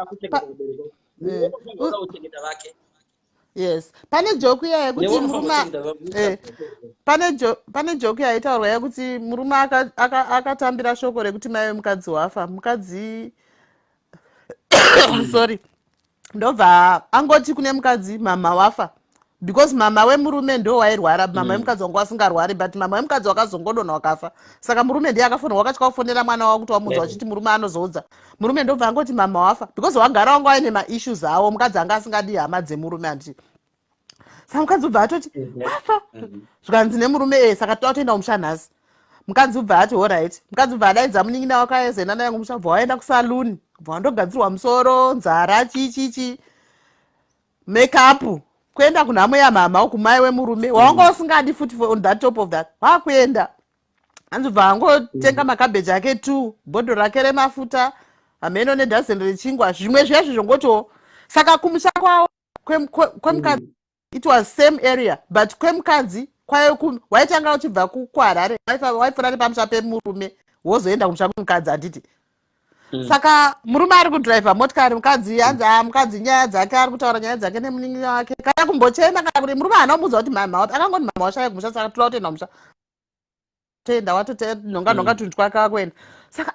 Kuchengeta vabereki, kuchengeta vake. Yes, pane joke iya yekuti murume pane joke yaitaurwa yekuti murume akatambira shoko rekuti mai vemukadzi wafa. Mukadzi, sorry, ndobva angoti kune mukadzi, "Mama wafa," because mama wemurume ndo wairwara. Mama wemukadzi wanga wasingarwari, but mama wemukadzi wakazongodonha wakafa. Saka murume ndiye akafonera, wakatya kufonera mwana wavo kuti wamudza, wachiti murume anozoudza murume. Ndobva angoti, "Mama wafa," because wagara wanga waine maissues avo. Mukadzi anga asingadi hama dzemurume, handiti? Saka mukadzi ubva atoti, "Wafa?" Zvikanzi nemurume, "E, saka toda kutoenda kumusha nhasi." Mukadzi ubva ati, "Alright." Mukadzi ubva adaidza munin'ina wake, aezoenda naye kumusha. Bva waenda kusaluni, bva wandogadzirwa musoro, nzara, chichichi, makeup, kuenda kunhamo yamama, kumai wemurume wawanga usingadi futi. On that top of that, wakuenda, hanzi bva angotenga makabheji ake two, bhodho rake remafuta, hameno nedhazeni rechingwa, zvimwe zviya zvongotiwo. Saka kumusha kwavo kwemukadzi, it was same area, but kwemukadzi waitanga uchibva kuHarare, waipfuura nepamusha pemurume, wozoenda kumusha kwemukadzi, handiti? Saka murume ari kudhiraivha motikari, mukadzi hanzi, a mukadzi nyaya dzake, ari kutaura nyaya dzake nemunin'ina wake, kana kumbochema kana kuti murume haana kumuudza kuti mama, akangoti, "Mama washaya kumusha, saka toda kutoenda kumusha." Toenda, watotonhonga nhonga tunhu twake, akuenda. Saka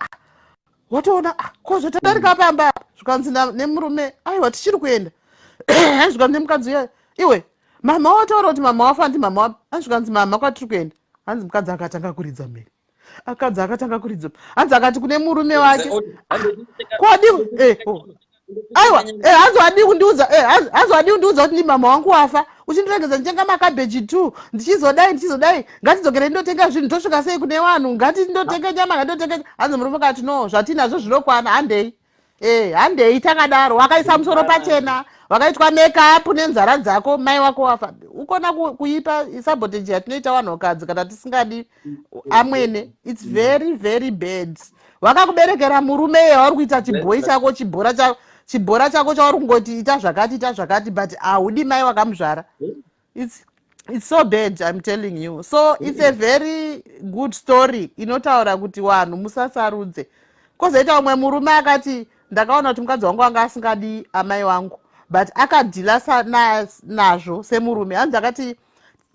watoona, ko zvotadarika pamba? Zvikanzi nemurume, "Aiwa, tichiri kuenda." Zvikanzi nemukadzi uya, "Iwe, mama wataura kuti mama wafa, ndi mama wapi?" Hanzi, zvikanzi, "Mama kwatiri kuenda." Hanzi mukadzi akatanga kuridza mhere, akadzi akatanga kuridza. Hanzi akati kune murume wake, "Kwadi oh. Aiwa, hanzi wadii kundiudza? Hanzi wadii kundiudza kuti ndi mama wangu wafa? Uchindiregedza nditenga makabheji two, ndichizodai, ndichizodai. Ngatidzokere ndinotenga zvinhu. Tosvika sei kune vanhu? Ngatinotenga nyama, ngatinotenga." Hanzi murume kati, "No, zvatinazvo zvinokwana. Handei, handei." Takadaro, wakaisa musoro pachena, wakaitwa makeup nenzara dzako, mai wako wafa. Ukona kuipa sabotage yatinoita vanhukadzi kana tisingadi amwene. It's very, very bad. Wakakuberekera murume iye, wauri kuita chibhoi chako, chibhora chako, chibhora chako chauri kungoti ita zvakati, ita zvakati, but haudi mai wakamuzvara. It's so bad, I'm telling you. So it's a very good story inotaura kuti vanhu musasarudze. Kwozoita umwe murume akati, "Ndakaona kuti mukadzi wangu anga asingadi amai vangu, but akadeala nazvo semurume." Hanzi akati,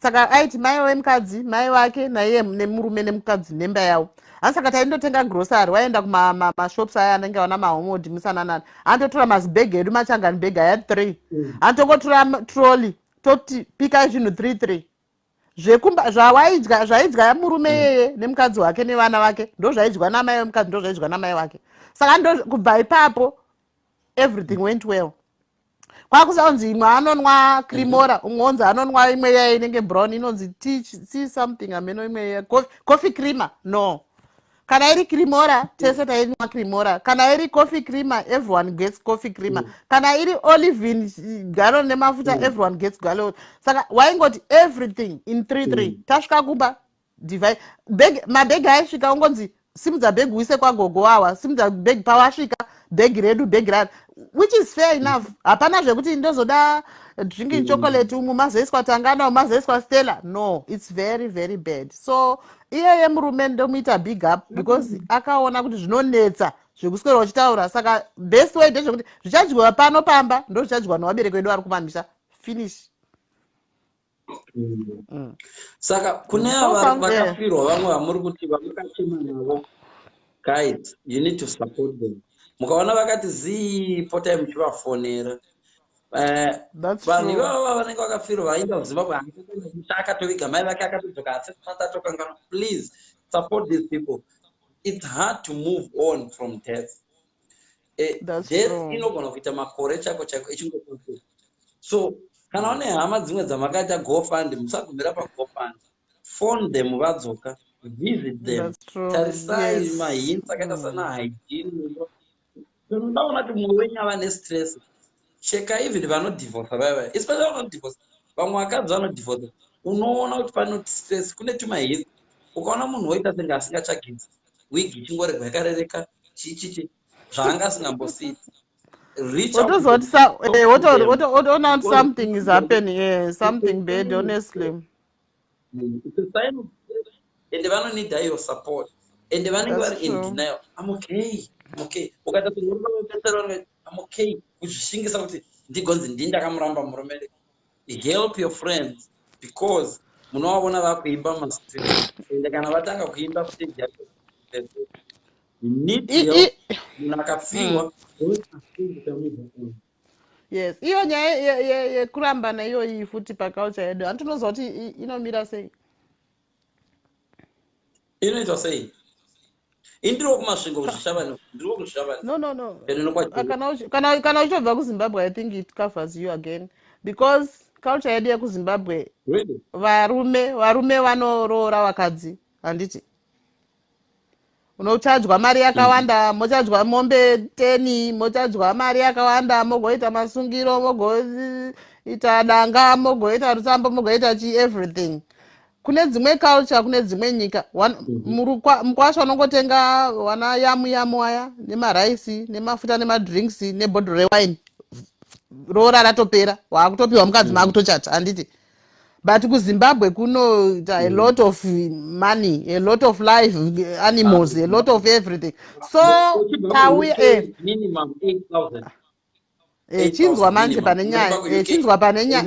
saka aiti mai wemukadzi, mai vake, naiye nemurume nemukadzi nemba yavo. Hanzi saka taindotenga grocery, waenda kumashops aya anenge vana mahomodi musananani, andotora mazibhegi edu, machangani bhegi aya three, antongotora trolley, toti pikai zvinhu three three zvekumba. Zvawaidya, zvaidya murume yeye nemukadzi wake nevana vake, ndo zvaidya namai wemukadzi, ndo zvaidya namai wake. Saka ndo kubva ipapo everything went well. Kwakusaunzi imwe anonwa Cremora, umwe onzi anonwa imwe yaya inenge brown, inonzi tea something, ameno imwe coffee creamer. No, kana iri Cremora, tese tainwa Cremora. Kana iri coffee creamer, everyone gets coffee creamer. Kana iri Olivine gallon nemafuta, everyone gets gallon. Saka waingoti everything in three three. Tasvika kumba, divide mabhegi aisvika, ungonzi, "Simudza bhegi uise kwagogo wawa, simudza bhegi." Pawasvika, bhegi redu, bhegi rado, which is fair enough. Hapana zvekuti ndozoda drinking chocolate, umu mazoiswa Tangana, umu mazoiswa Stella. No, it's very, very bad. So iyeye murume ndomuita big up because akaona kuti zvinonetsa zvekuswera uchitaura. Saka best way ndezvekuti zvichadyiwa pano pamba ndo zvichadyiwa nevabereki vedu vari kumamisha. Finish. Saka kune ava vakafirwa, vamwe vamuri kuti vamakachema navo, guys, you need to support them. Mukaona vakati zii, potai muchivafonera. Vanhu ivava vanenge vakafirwa, vaenda kuZimbabwe, akatoviga mai vake, akatodzoka, asi atokanganwa. Please support these people. It's hard to move on from death. Death inogona kuita makore chako chako ichingo. So kana une hama dzimwe dzamakaita GoFund, musagumira paGoFund. Phone them vadzoka, visit them, tarisai mahints akaita sana hygiene. Ndaona kuti mumwe wenyu ava nestress, cheka. Even vanodhivhosa vaya vaya, especially vanodhivhosa, vamwe vakadzi vanodhivhosa, unoona kuti pano stress, kune tumahints. Ukaona munhu woita senge asingachagidzi, wigi ichingoregwa yakarereka, chichichi, zvaanga asingambosiiti. Wotoona kuti something is happening, yeah, something bad, honestly. It's a sign of, and vanonida your support. Ende vanenge That's vari in true. denial. "I'm okay, I'm okay." Ukaita kuti "I'm okay," kuzvishingisa kuti ndigonzi ndini ndakamuramba murume. Help your friends, because munovaona vakuimba mumastreet, ende kana vatanga kuimba stage yacho, you need help. Munhu akafiwa, don't assume kuti amubva kuno. Yes, iyo nyaya yekurambana iyoyi futi paculture yedu, handinoziva kuti inomira sei. Inoitwa sei? Indiriwo kuMasvingo, kuZvishavane, ndiriwo kuZvishavane. No. Ende nokwaJeri. Kana uchitobva kuZimbabwe, I think it covers you again, because culture yedu yekuZimbabwe, Really? varume vanoroora vakadzi, handiti? Unochajwa mari yakawanda, mochajwa mombe 10, mochajwa mari yakawanda, mogoita masungiro, mogoita danga, mogoita rutsambo, mogoita chi everything. Kune dzimwe culture, kune dzimwe nyika, mukwasha unongotenga wana yamu yamu aya nemaraisi nemafuta nemadrinks nebhodhoro rewine, roora ratopera, waakutopiwa mukadzi, maakutochata, handiti? But kuZimbabwe kunoita a lot of money, a lot of live animals, a lot of everything. So Uchibva tauya kuUK, minimum 8000. Chinzwa manje pane nyaya, chinzwa pane nyaya,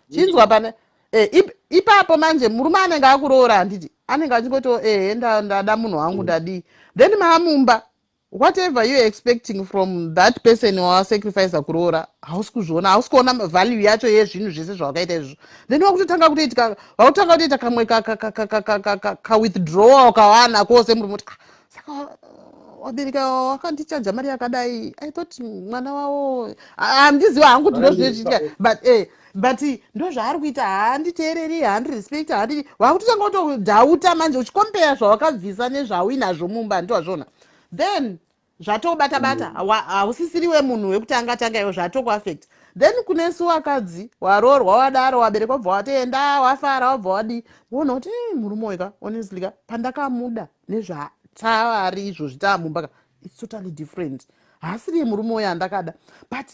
chinzwa pane ipapo manje murume anenge akuroora, handiti? Anenge achingoti, "Ehe, ndada munhu wangu, ndadii." Then maamumba, whatever you expecting from that person wawasacrifica kuroora, hausi kuzviona, hausi kuona value yacho yezvinhu zvese zvawakaita izvozvo. Then wakutotanga kutoitika, wakutanga kutoita kamwe kawithdrawal kawana kose. Murume kuti, "Ah, saka wabereka wakandichaja mari yakadai, I thought mwana wavo." Handiziva hangu kuti ndozvinochitika, but ndo zvaari kuita. Haanditeereri, haandirespect, handi. Wakutotanga kutodoubta manje, uchicompare zvawakabvisa nezvauinazvo mumba, handiti? Then zvatobata bata, hausisiriwe munhu wekutanga tanga iwo, zvatokuaffect. Then kune su wakadzi waroorwa, wadaro, waberekwa, bva watoenda, wafara, wabva wadii, woona kuti, "Murume weka, honestly ka, pandakamuda nezvatavari izvozvi taamumba ka, it's totally different. Haasiriye murume uyo andakada." But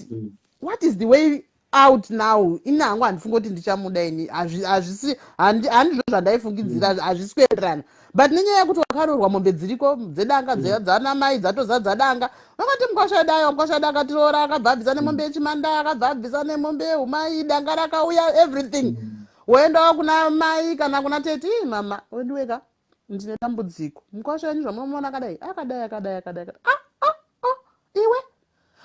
what is the way out now? Ini hangu handifungi kuti ndichamuda ini. Hazvisi, handizvo zvandaifungidzira, hazvisi kuenderana. But nenyaya yekuti wakaroorwa, mombe dziriko dzedanga, dzana mai dzatozadza danga, vakati mukwashadaya, mukwashada akatiroora, akabva abvisa nemombe yechimanda, akabva abvisa nemombe yehumai, danga rakauya, everything. Woendawo kuna mai kana kuna teti, "Ii, mama wendiweka, ndine dambudziko. Mukwasha wenyu zvamunomuona akadai, akadai, akadai, akadai, akadai." "Ah, ah, ah, iwe,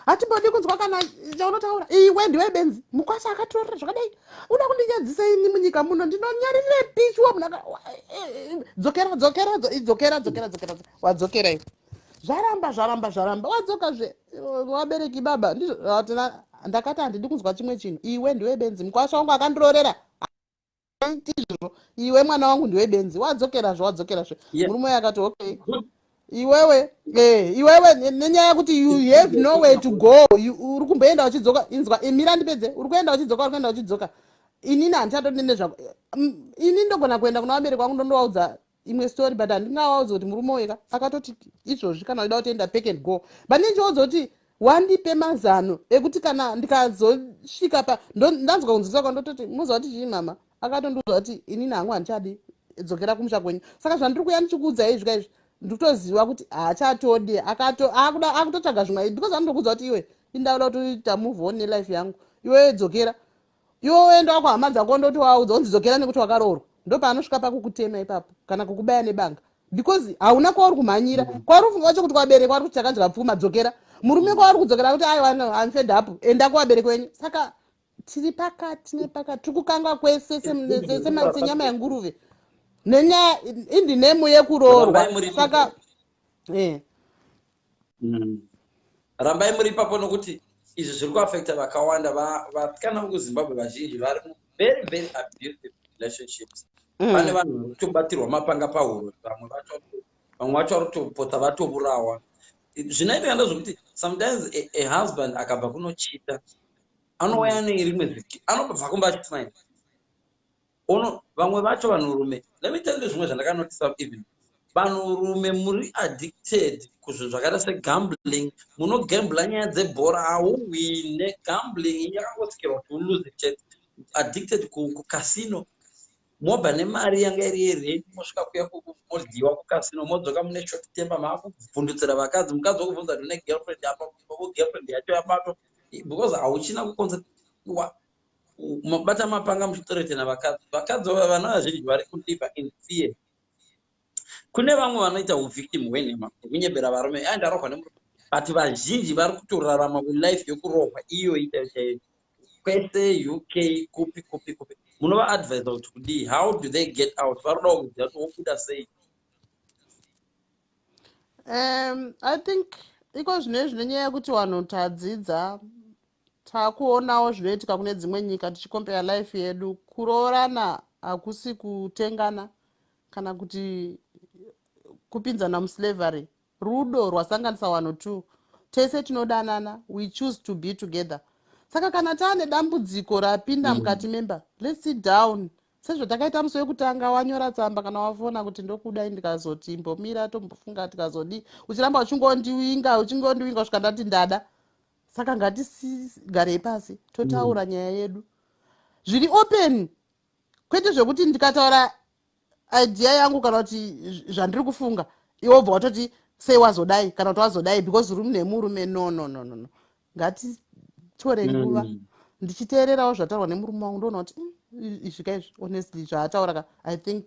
hatimbodi kunzwa kana chaunotaura. Iwe ndiwe benzi. Mukwasha akatorera zvakadai, uda kundinyadzisa ini munyika muno? Ndinonyarire pichwa munhu dzokera, dzokera, dzokera, dzokera, dzokera." Wadzokera iwe, zvaramba, zvaramba, zvaramba, wadzokazve. "Wabereki baba, ndizvo ndakati handidi kunzwa chimwe chinhu. Iwe ndiwe benzi. Mukwasha wangu akandirorera izvozvo. Iwe mwana wangu ndiwe benzi." Wadzokerazve, wadzokerazve. Murume uyo akati, "Okay, iwewe, iwewe," nenyaya yekuti you have nowhere to go. Uri kumboenda uchidzoka. Inzwa, mira ndipedze. Uri kuenda uchidzoka, uri kuenda uchidzoka. Inini handichatodi nezvako. Ini ndogona kuenda kuna vabereki vangu, ndondovaudza imwe story, but handingavaudzi kuti murume weka akatoti izvozvi kana uchida kutoenda, pack and go. But ninchiudza kuti wandipe mazano ekuti kana ndikazosvika pa ndanzwa kunzwisa kwandototi, "Muziva kuti chii, mama?" Akatondiudza kuti, "Inini hangu handichadi, dzokera kumusha kwenyu." Saka zvandiri kuya ndichikuudzai izvi kaizvi, ndikutoziva kuti haachatodi, akutotsvaga zvimwe, because anotokuudza kuti, "Iwe, indakuda kutoita move on nelife yangu. Iwe dzokera." Iwe woendawo kuhama dzako, ndoti waudza unzi dzokera nekuti wakaroorwa. Ndopaanosvika pakukutema ipapo kana kukubaya nebanga, because hauna kwauri kumhanyira. Kwauri kufunga wacho kuti kwabereki vari kuti takadya pfuma, dzokera. Murume kwauri kudzokera kuti, "Aiwa, no, I'm fed up, enda kuvabereki wenyu." Saka tiri pakati nepakati, tiri kukanga kwese senyama yenguruve nenyaya indinemu yekuroorwa. Rambai muri Saka Rambai muri ipapo, nokuti izvi zviri kuaffecta vakawanda. Vasikana vokuZimbabwe vazhinji vari very, very abusive relationships. Pane vanhu vari kutobatirwa mapanga pahuro, vamwe vacho vari kutopotsa vatourawa. Zvinoitika ndezvekuti sometimes a husband akabva kunochita, anouya nerimwe ziki, anobva kumba achismile. Ono vamwe vacho vanhurume, let me tell you zvimwe zvandakanotisa. Even vanhurume muri addicted kuzvinhu zvakaita segambling. Munogambla nyaya dzebhora, hauwine. Gambling yakangosikirwa kuti ulose chete. Addicted kucasino. Mobva nemari yanga iri yerent, mosvika kuya, modyiwa kucasino, modzoka mune short temper, maakubvundutsira vakadzi. Mukadzi wokubvunza kuti une girlfriend apa, girlfriend yacho yabatwa because hauchina kukonza. Mabata mapanga muchitoretena vakadzi. Vakadzi vana vazhinji vari kulive in fear. Kune vamwe vanoita uvictim hwenhema, hwekunyebera varume, "Ai, ndarohwa nemurume," but vazhinji vari kutorarama kulife yokurohwa iyoyi chaiyo chaiyo, kwese UK, kupi kupi kupi. Munovaadvisa kuti kudii? How do they get out? Vari kudawo kuziva kuti wobuda sei. I think iko zvino nenyaya yekuti vanhu tadzidza, taakuonawo zvinoitika kune dzimwe nyika, tichicompare life yedu. Kuroorana hakusi kutengana kana kuti kupinzana muslavery. Rudo rwasanganisa vanhu two. Tese tinodanana, we choose to be together. Saka kana taane dambudziko rapinda mukati memba, let's sit down sezvatakaita musi wekutanga. Wanyora tsamba kana wafona kuti ndokudai, ndikazoti imbomira tombofunga, tikazodii, uchiramba uchingondiwinga, uchingondiwinga kusvika ndati ndada. Saka ngatigarei pasi, totaura nyaya yedu zviri open, kwete zvekuti ndikataura idea yangu kana kuti zvandiri kufunga, iwe wobva watoti sei wazodai kana kuti wazodai because uri nemurume. No, no, no, no, no. Ngatitore nguva. Ndichiteererawo zvataurwa nemurume wangu, ndoona kuti izvi kaizvi, honestly, zvaataura ka, I think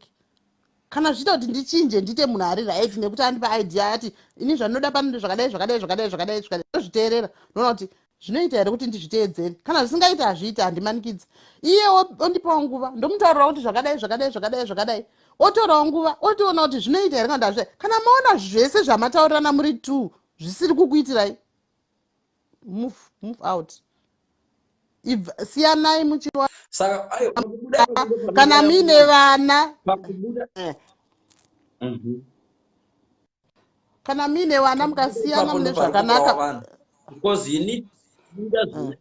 kana zvichiita kuti ndichinje, ndiite munhu ari right, nekuti andipa idea ati ini zvandinoda pano zvakadai, zvakadai, zvakadai, zvakadai, zvakadai, ndozviteerera, ndoona kuti zvinoita here kuti ndizviteedzere. Kana zvisingaiti, hazviiti, handimanikidzi. Iye ondipawo nguva, ndomutaurira kuti zvakadai, zvakadai, zvakadai, zvakadai, otorawo nguva, otoona kuti zvinoita here kana kuti hazviita. Kana maona zvese zvamataurirana muri two zvisiri kukuitirai, move, move out. Siyanai muchiwa. Saka ayo pakubuda ipapo kana panouraya muine munhu. Vana. Pakubuda Kana muine vana, Pakubuda mukasiyana ipapo mune ndo pari kuurawa zvakanaka. vanhu because you need kubuda zvine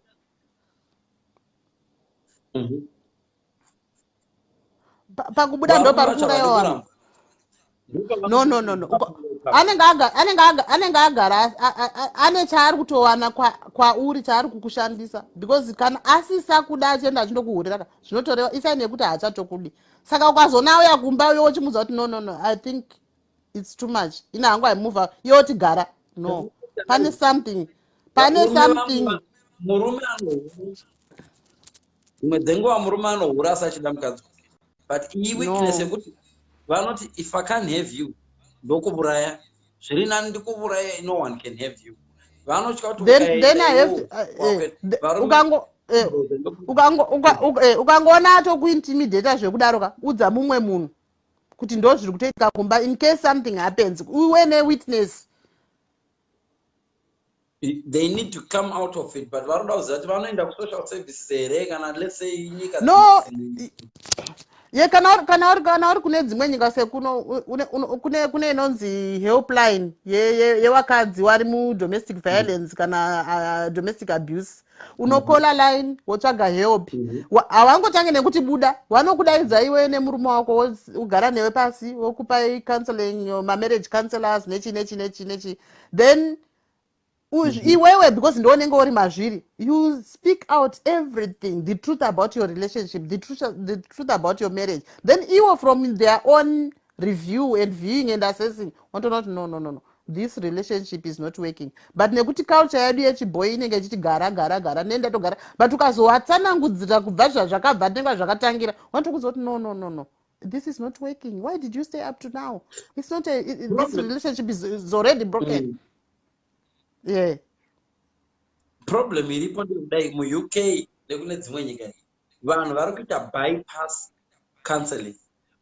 Pakubuda ndo Varume pari vacho havadi kuurayiwa vanhu. kuramba. Ndopavanoda No, no, no, no. ipapo. Anenge agara ane chaari kutowana kwauri, chaari kukushandisa, because kana asisa kuda, achienda achindokuhurira ka, zvinotoreva isign yekuti haachatokudi. Saka ukazoona auya kumba iwe uchimuudza kuti no, no, no, I think it's too much, ina hangu aimove, iwe oti gara, no, pane something, pane Varume vamwe something. Murume anohura dzimwe dzenguva, murume anohura asi achida mukadzi wake, but iyi weakness No. yekuti vanoti, "If I can't have you, ndokuuraya. Zviri nani ndikuuraya, no one can have you." Vanotya kuti Then ukaenda I have to, iwowo varume ukango ukangoona atokuintimidata zvekudaro ka, udza mumwe munhu kuti ndo zviri kutoitika kumba, in case something happens, uwe newitness. They need to come out of it, but varoda kuziva kuti vanoenda kusocial services here kana, let's say, nyika No, ye kana uri kune dzimwe nyika sekuno, kune inonzi helpline yewakadzi wari mudomestic violence kana domestic abuse. Unokola line, wotsvaga help. Havangotange nekuti buda. Vanokudaidza iwe nemurume wako, ugara newe pasi, wokupai counseling, mamarriage counselors, nechi nechi nechi nechi. Then iwewe, because ndounenge uri mazviri, you speak out everything, the truth about your relationship, the truth about your marriage. Then iwo from their own review and viewing and assessing, watoona kuti no, no, no, no, this relationship is not working. But nekuti culture yedu yechibhoi inenge ichiti gara, gara, gara, nenda togara, but ukazowatsanangudzira kubva zvazvakabva nenga zvakatangira, wanotokudza kuti no, no, no, no, this is not working. Why did you stay up to now? It's not a, it, this relationship is already broken. Yeah. Problem iripo ndekudai, muUK nekune dzimwe nyika, vanhu vari kuita bypass counseling.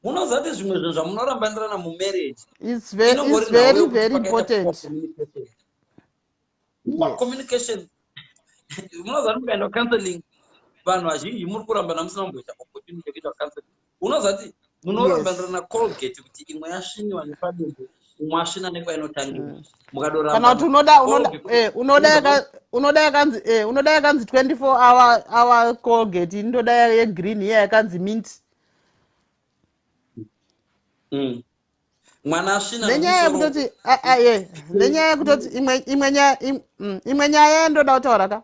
Munoziva kuti zvimwe zvinhu zvamunorambanirana mumarriage It's very, very important. Yes. Communication. Munoziva kuti mukaenda kucounseling, vanhu vazhinji muri kurambana musina kumboita opportunity yekuita counseling. Unoziva kuti munorambanirana Colgate, kuti imwe yasviniwa nepadumbu, umwe asvina nekwainotangira. Kana kuti unoda yakanzi 24 hour Colgate, indoda yegreen iya yakanzi mint. Mwana asvina. Nenyaya yekutoti imwe nyaya yandoda kutaura ka.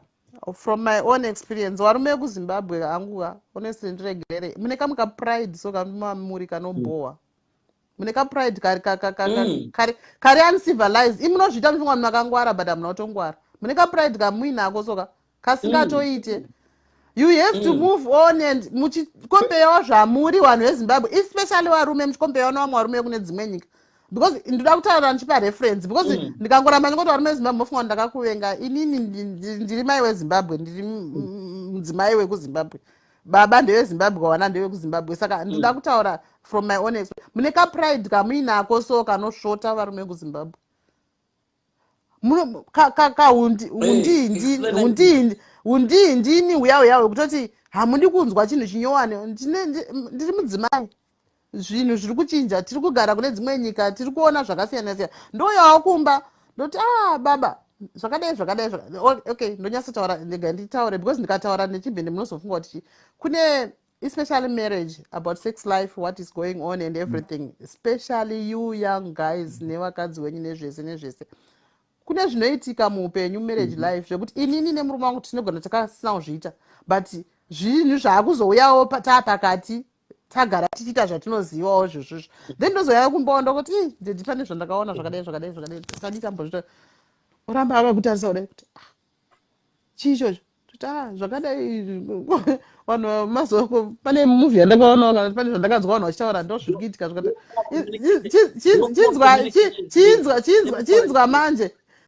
From my own experience, varume vekuZimbabwe hanguka, honestly, ndiregerere, mune kamwe kapride so kamuri kanobhowa. Mune kapride kari kari uncivilized. Imunozviita mufunga munhu akangwara, but hamuna kutongwara. Mune kapride kamuinako soka kasingatoite. You have to move on and muchikompeyawo zvamuri vanhu veZimbabwe, especially varume, muchikompeyawo nevamwe varume kune dzimwe nyika, because ndoda kutaura ndichipa reference, because ndikangoramba ndingoti varume veZimbabwe, mofunga kuti ndakakuvenga. Inini ndiri mai weZimbabwe, ndiri mudzimai wekuZimbabwe, baba ndeveZimbabwe, wana ndevekuZimbabwe. Saka ndoda kutaura from my own experience. Mune kapride kamuinako so kanosvota, varume vekuZimbabwe. Hundindini huya huya hwekutoti hamudi kunzwa chinhu chinyowani. Ndiri mudzimai, zvinhu zviri kuchinja, tiri kugara kune dzimwe nyika, tiri kuona zvakasiyana siyana. Ndouyawo kumba, ndoti, "Ah baba, zvakadai, zvakadai." Okay, ndonyatsotaura, ndega nditaure, because ndikataura nechibhende munozofunga kuti chii. Kune especially marriage, about sex life, what is going on and everything, especially you young guys nevakadzi wenyu nezvese nezvese. Kune zvinoitika muupenyu, marriage life, zvekuti inini nemurume wangu tinogona takasina kuzviita, but zvinhu zvaakuzouyawo taapakati, tagara tichiita zvatinozivawo zvozvozvo. Then ndozouya kumbawo, ndokuti, "Daddy, pane zvandakaona zvakadai, zvakadai, zvakadai, tadi tambozviita." Oramba akakutarisa kudai kuti, "Ah, chii ichocho?" Toti, "Ah, zvakadai." Vanhu mazuva, pane movie yandakaonawo kana pane zvandakanzwa vanhu vachitaura, ndo zviri kuitika. Zvakati chinzwa, chinzwa, chinzwa, chinzwa manje.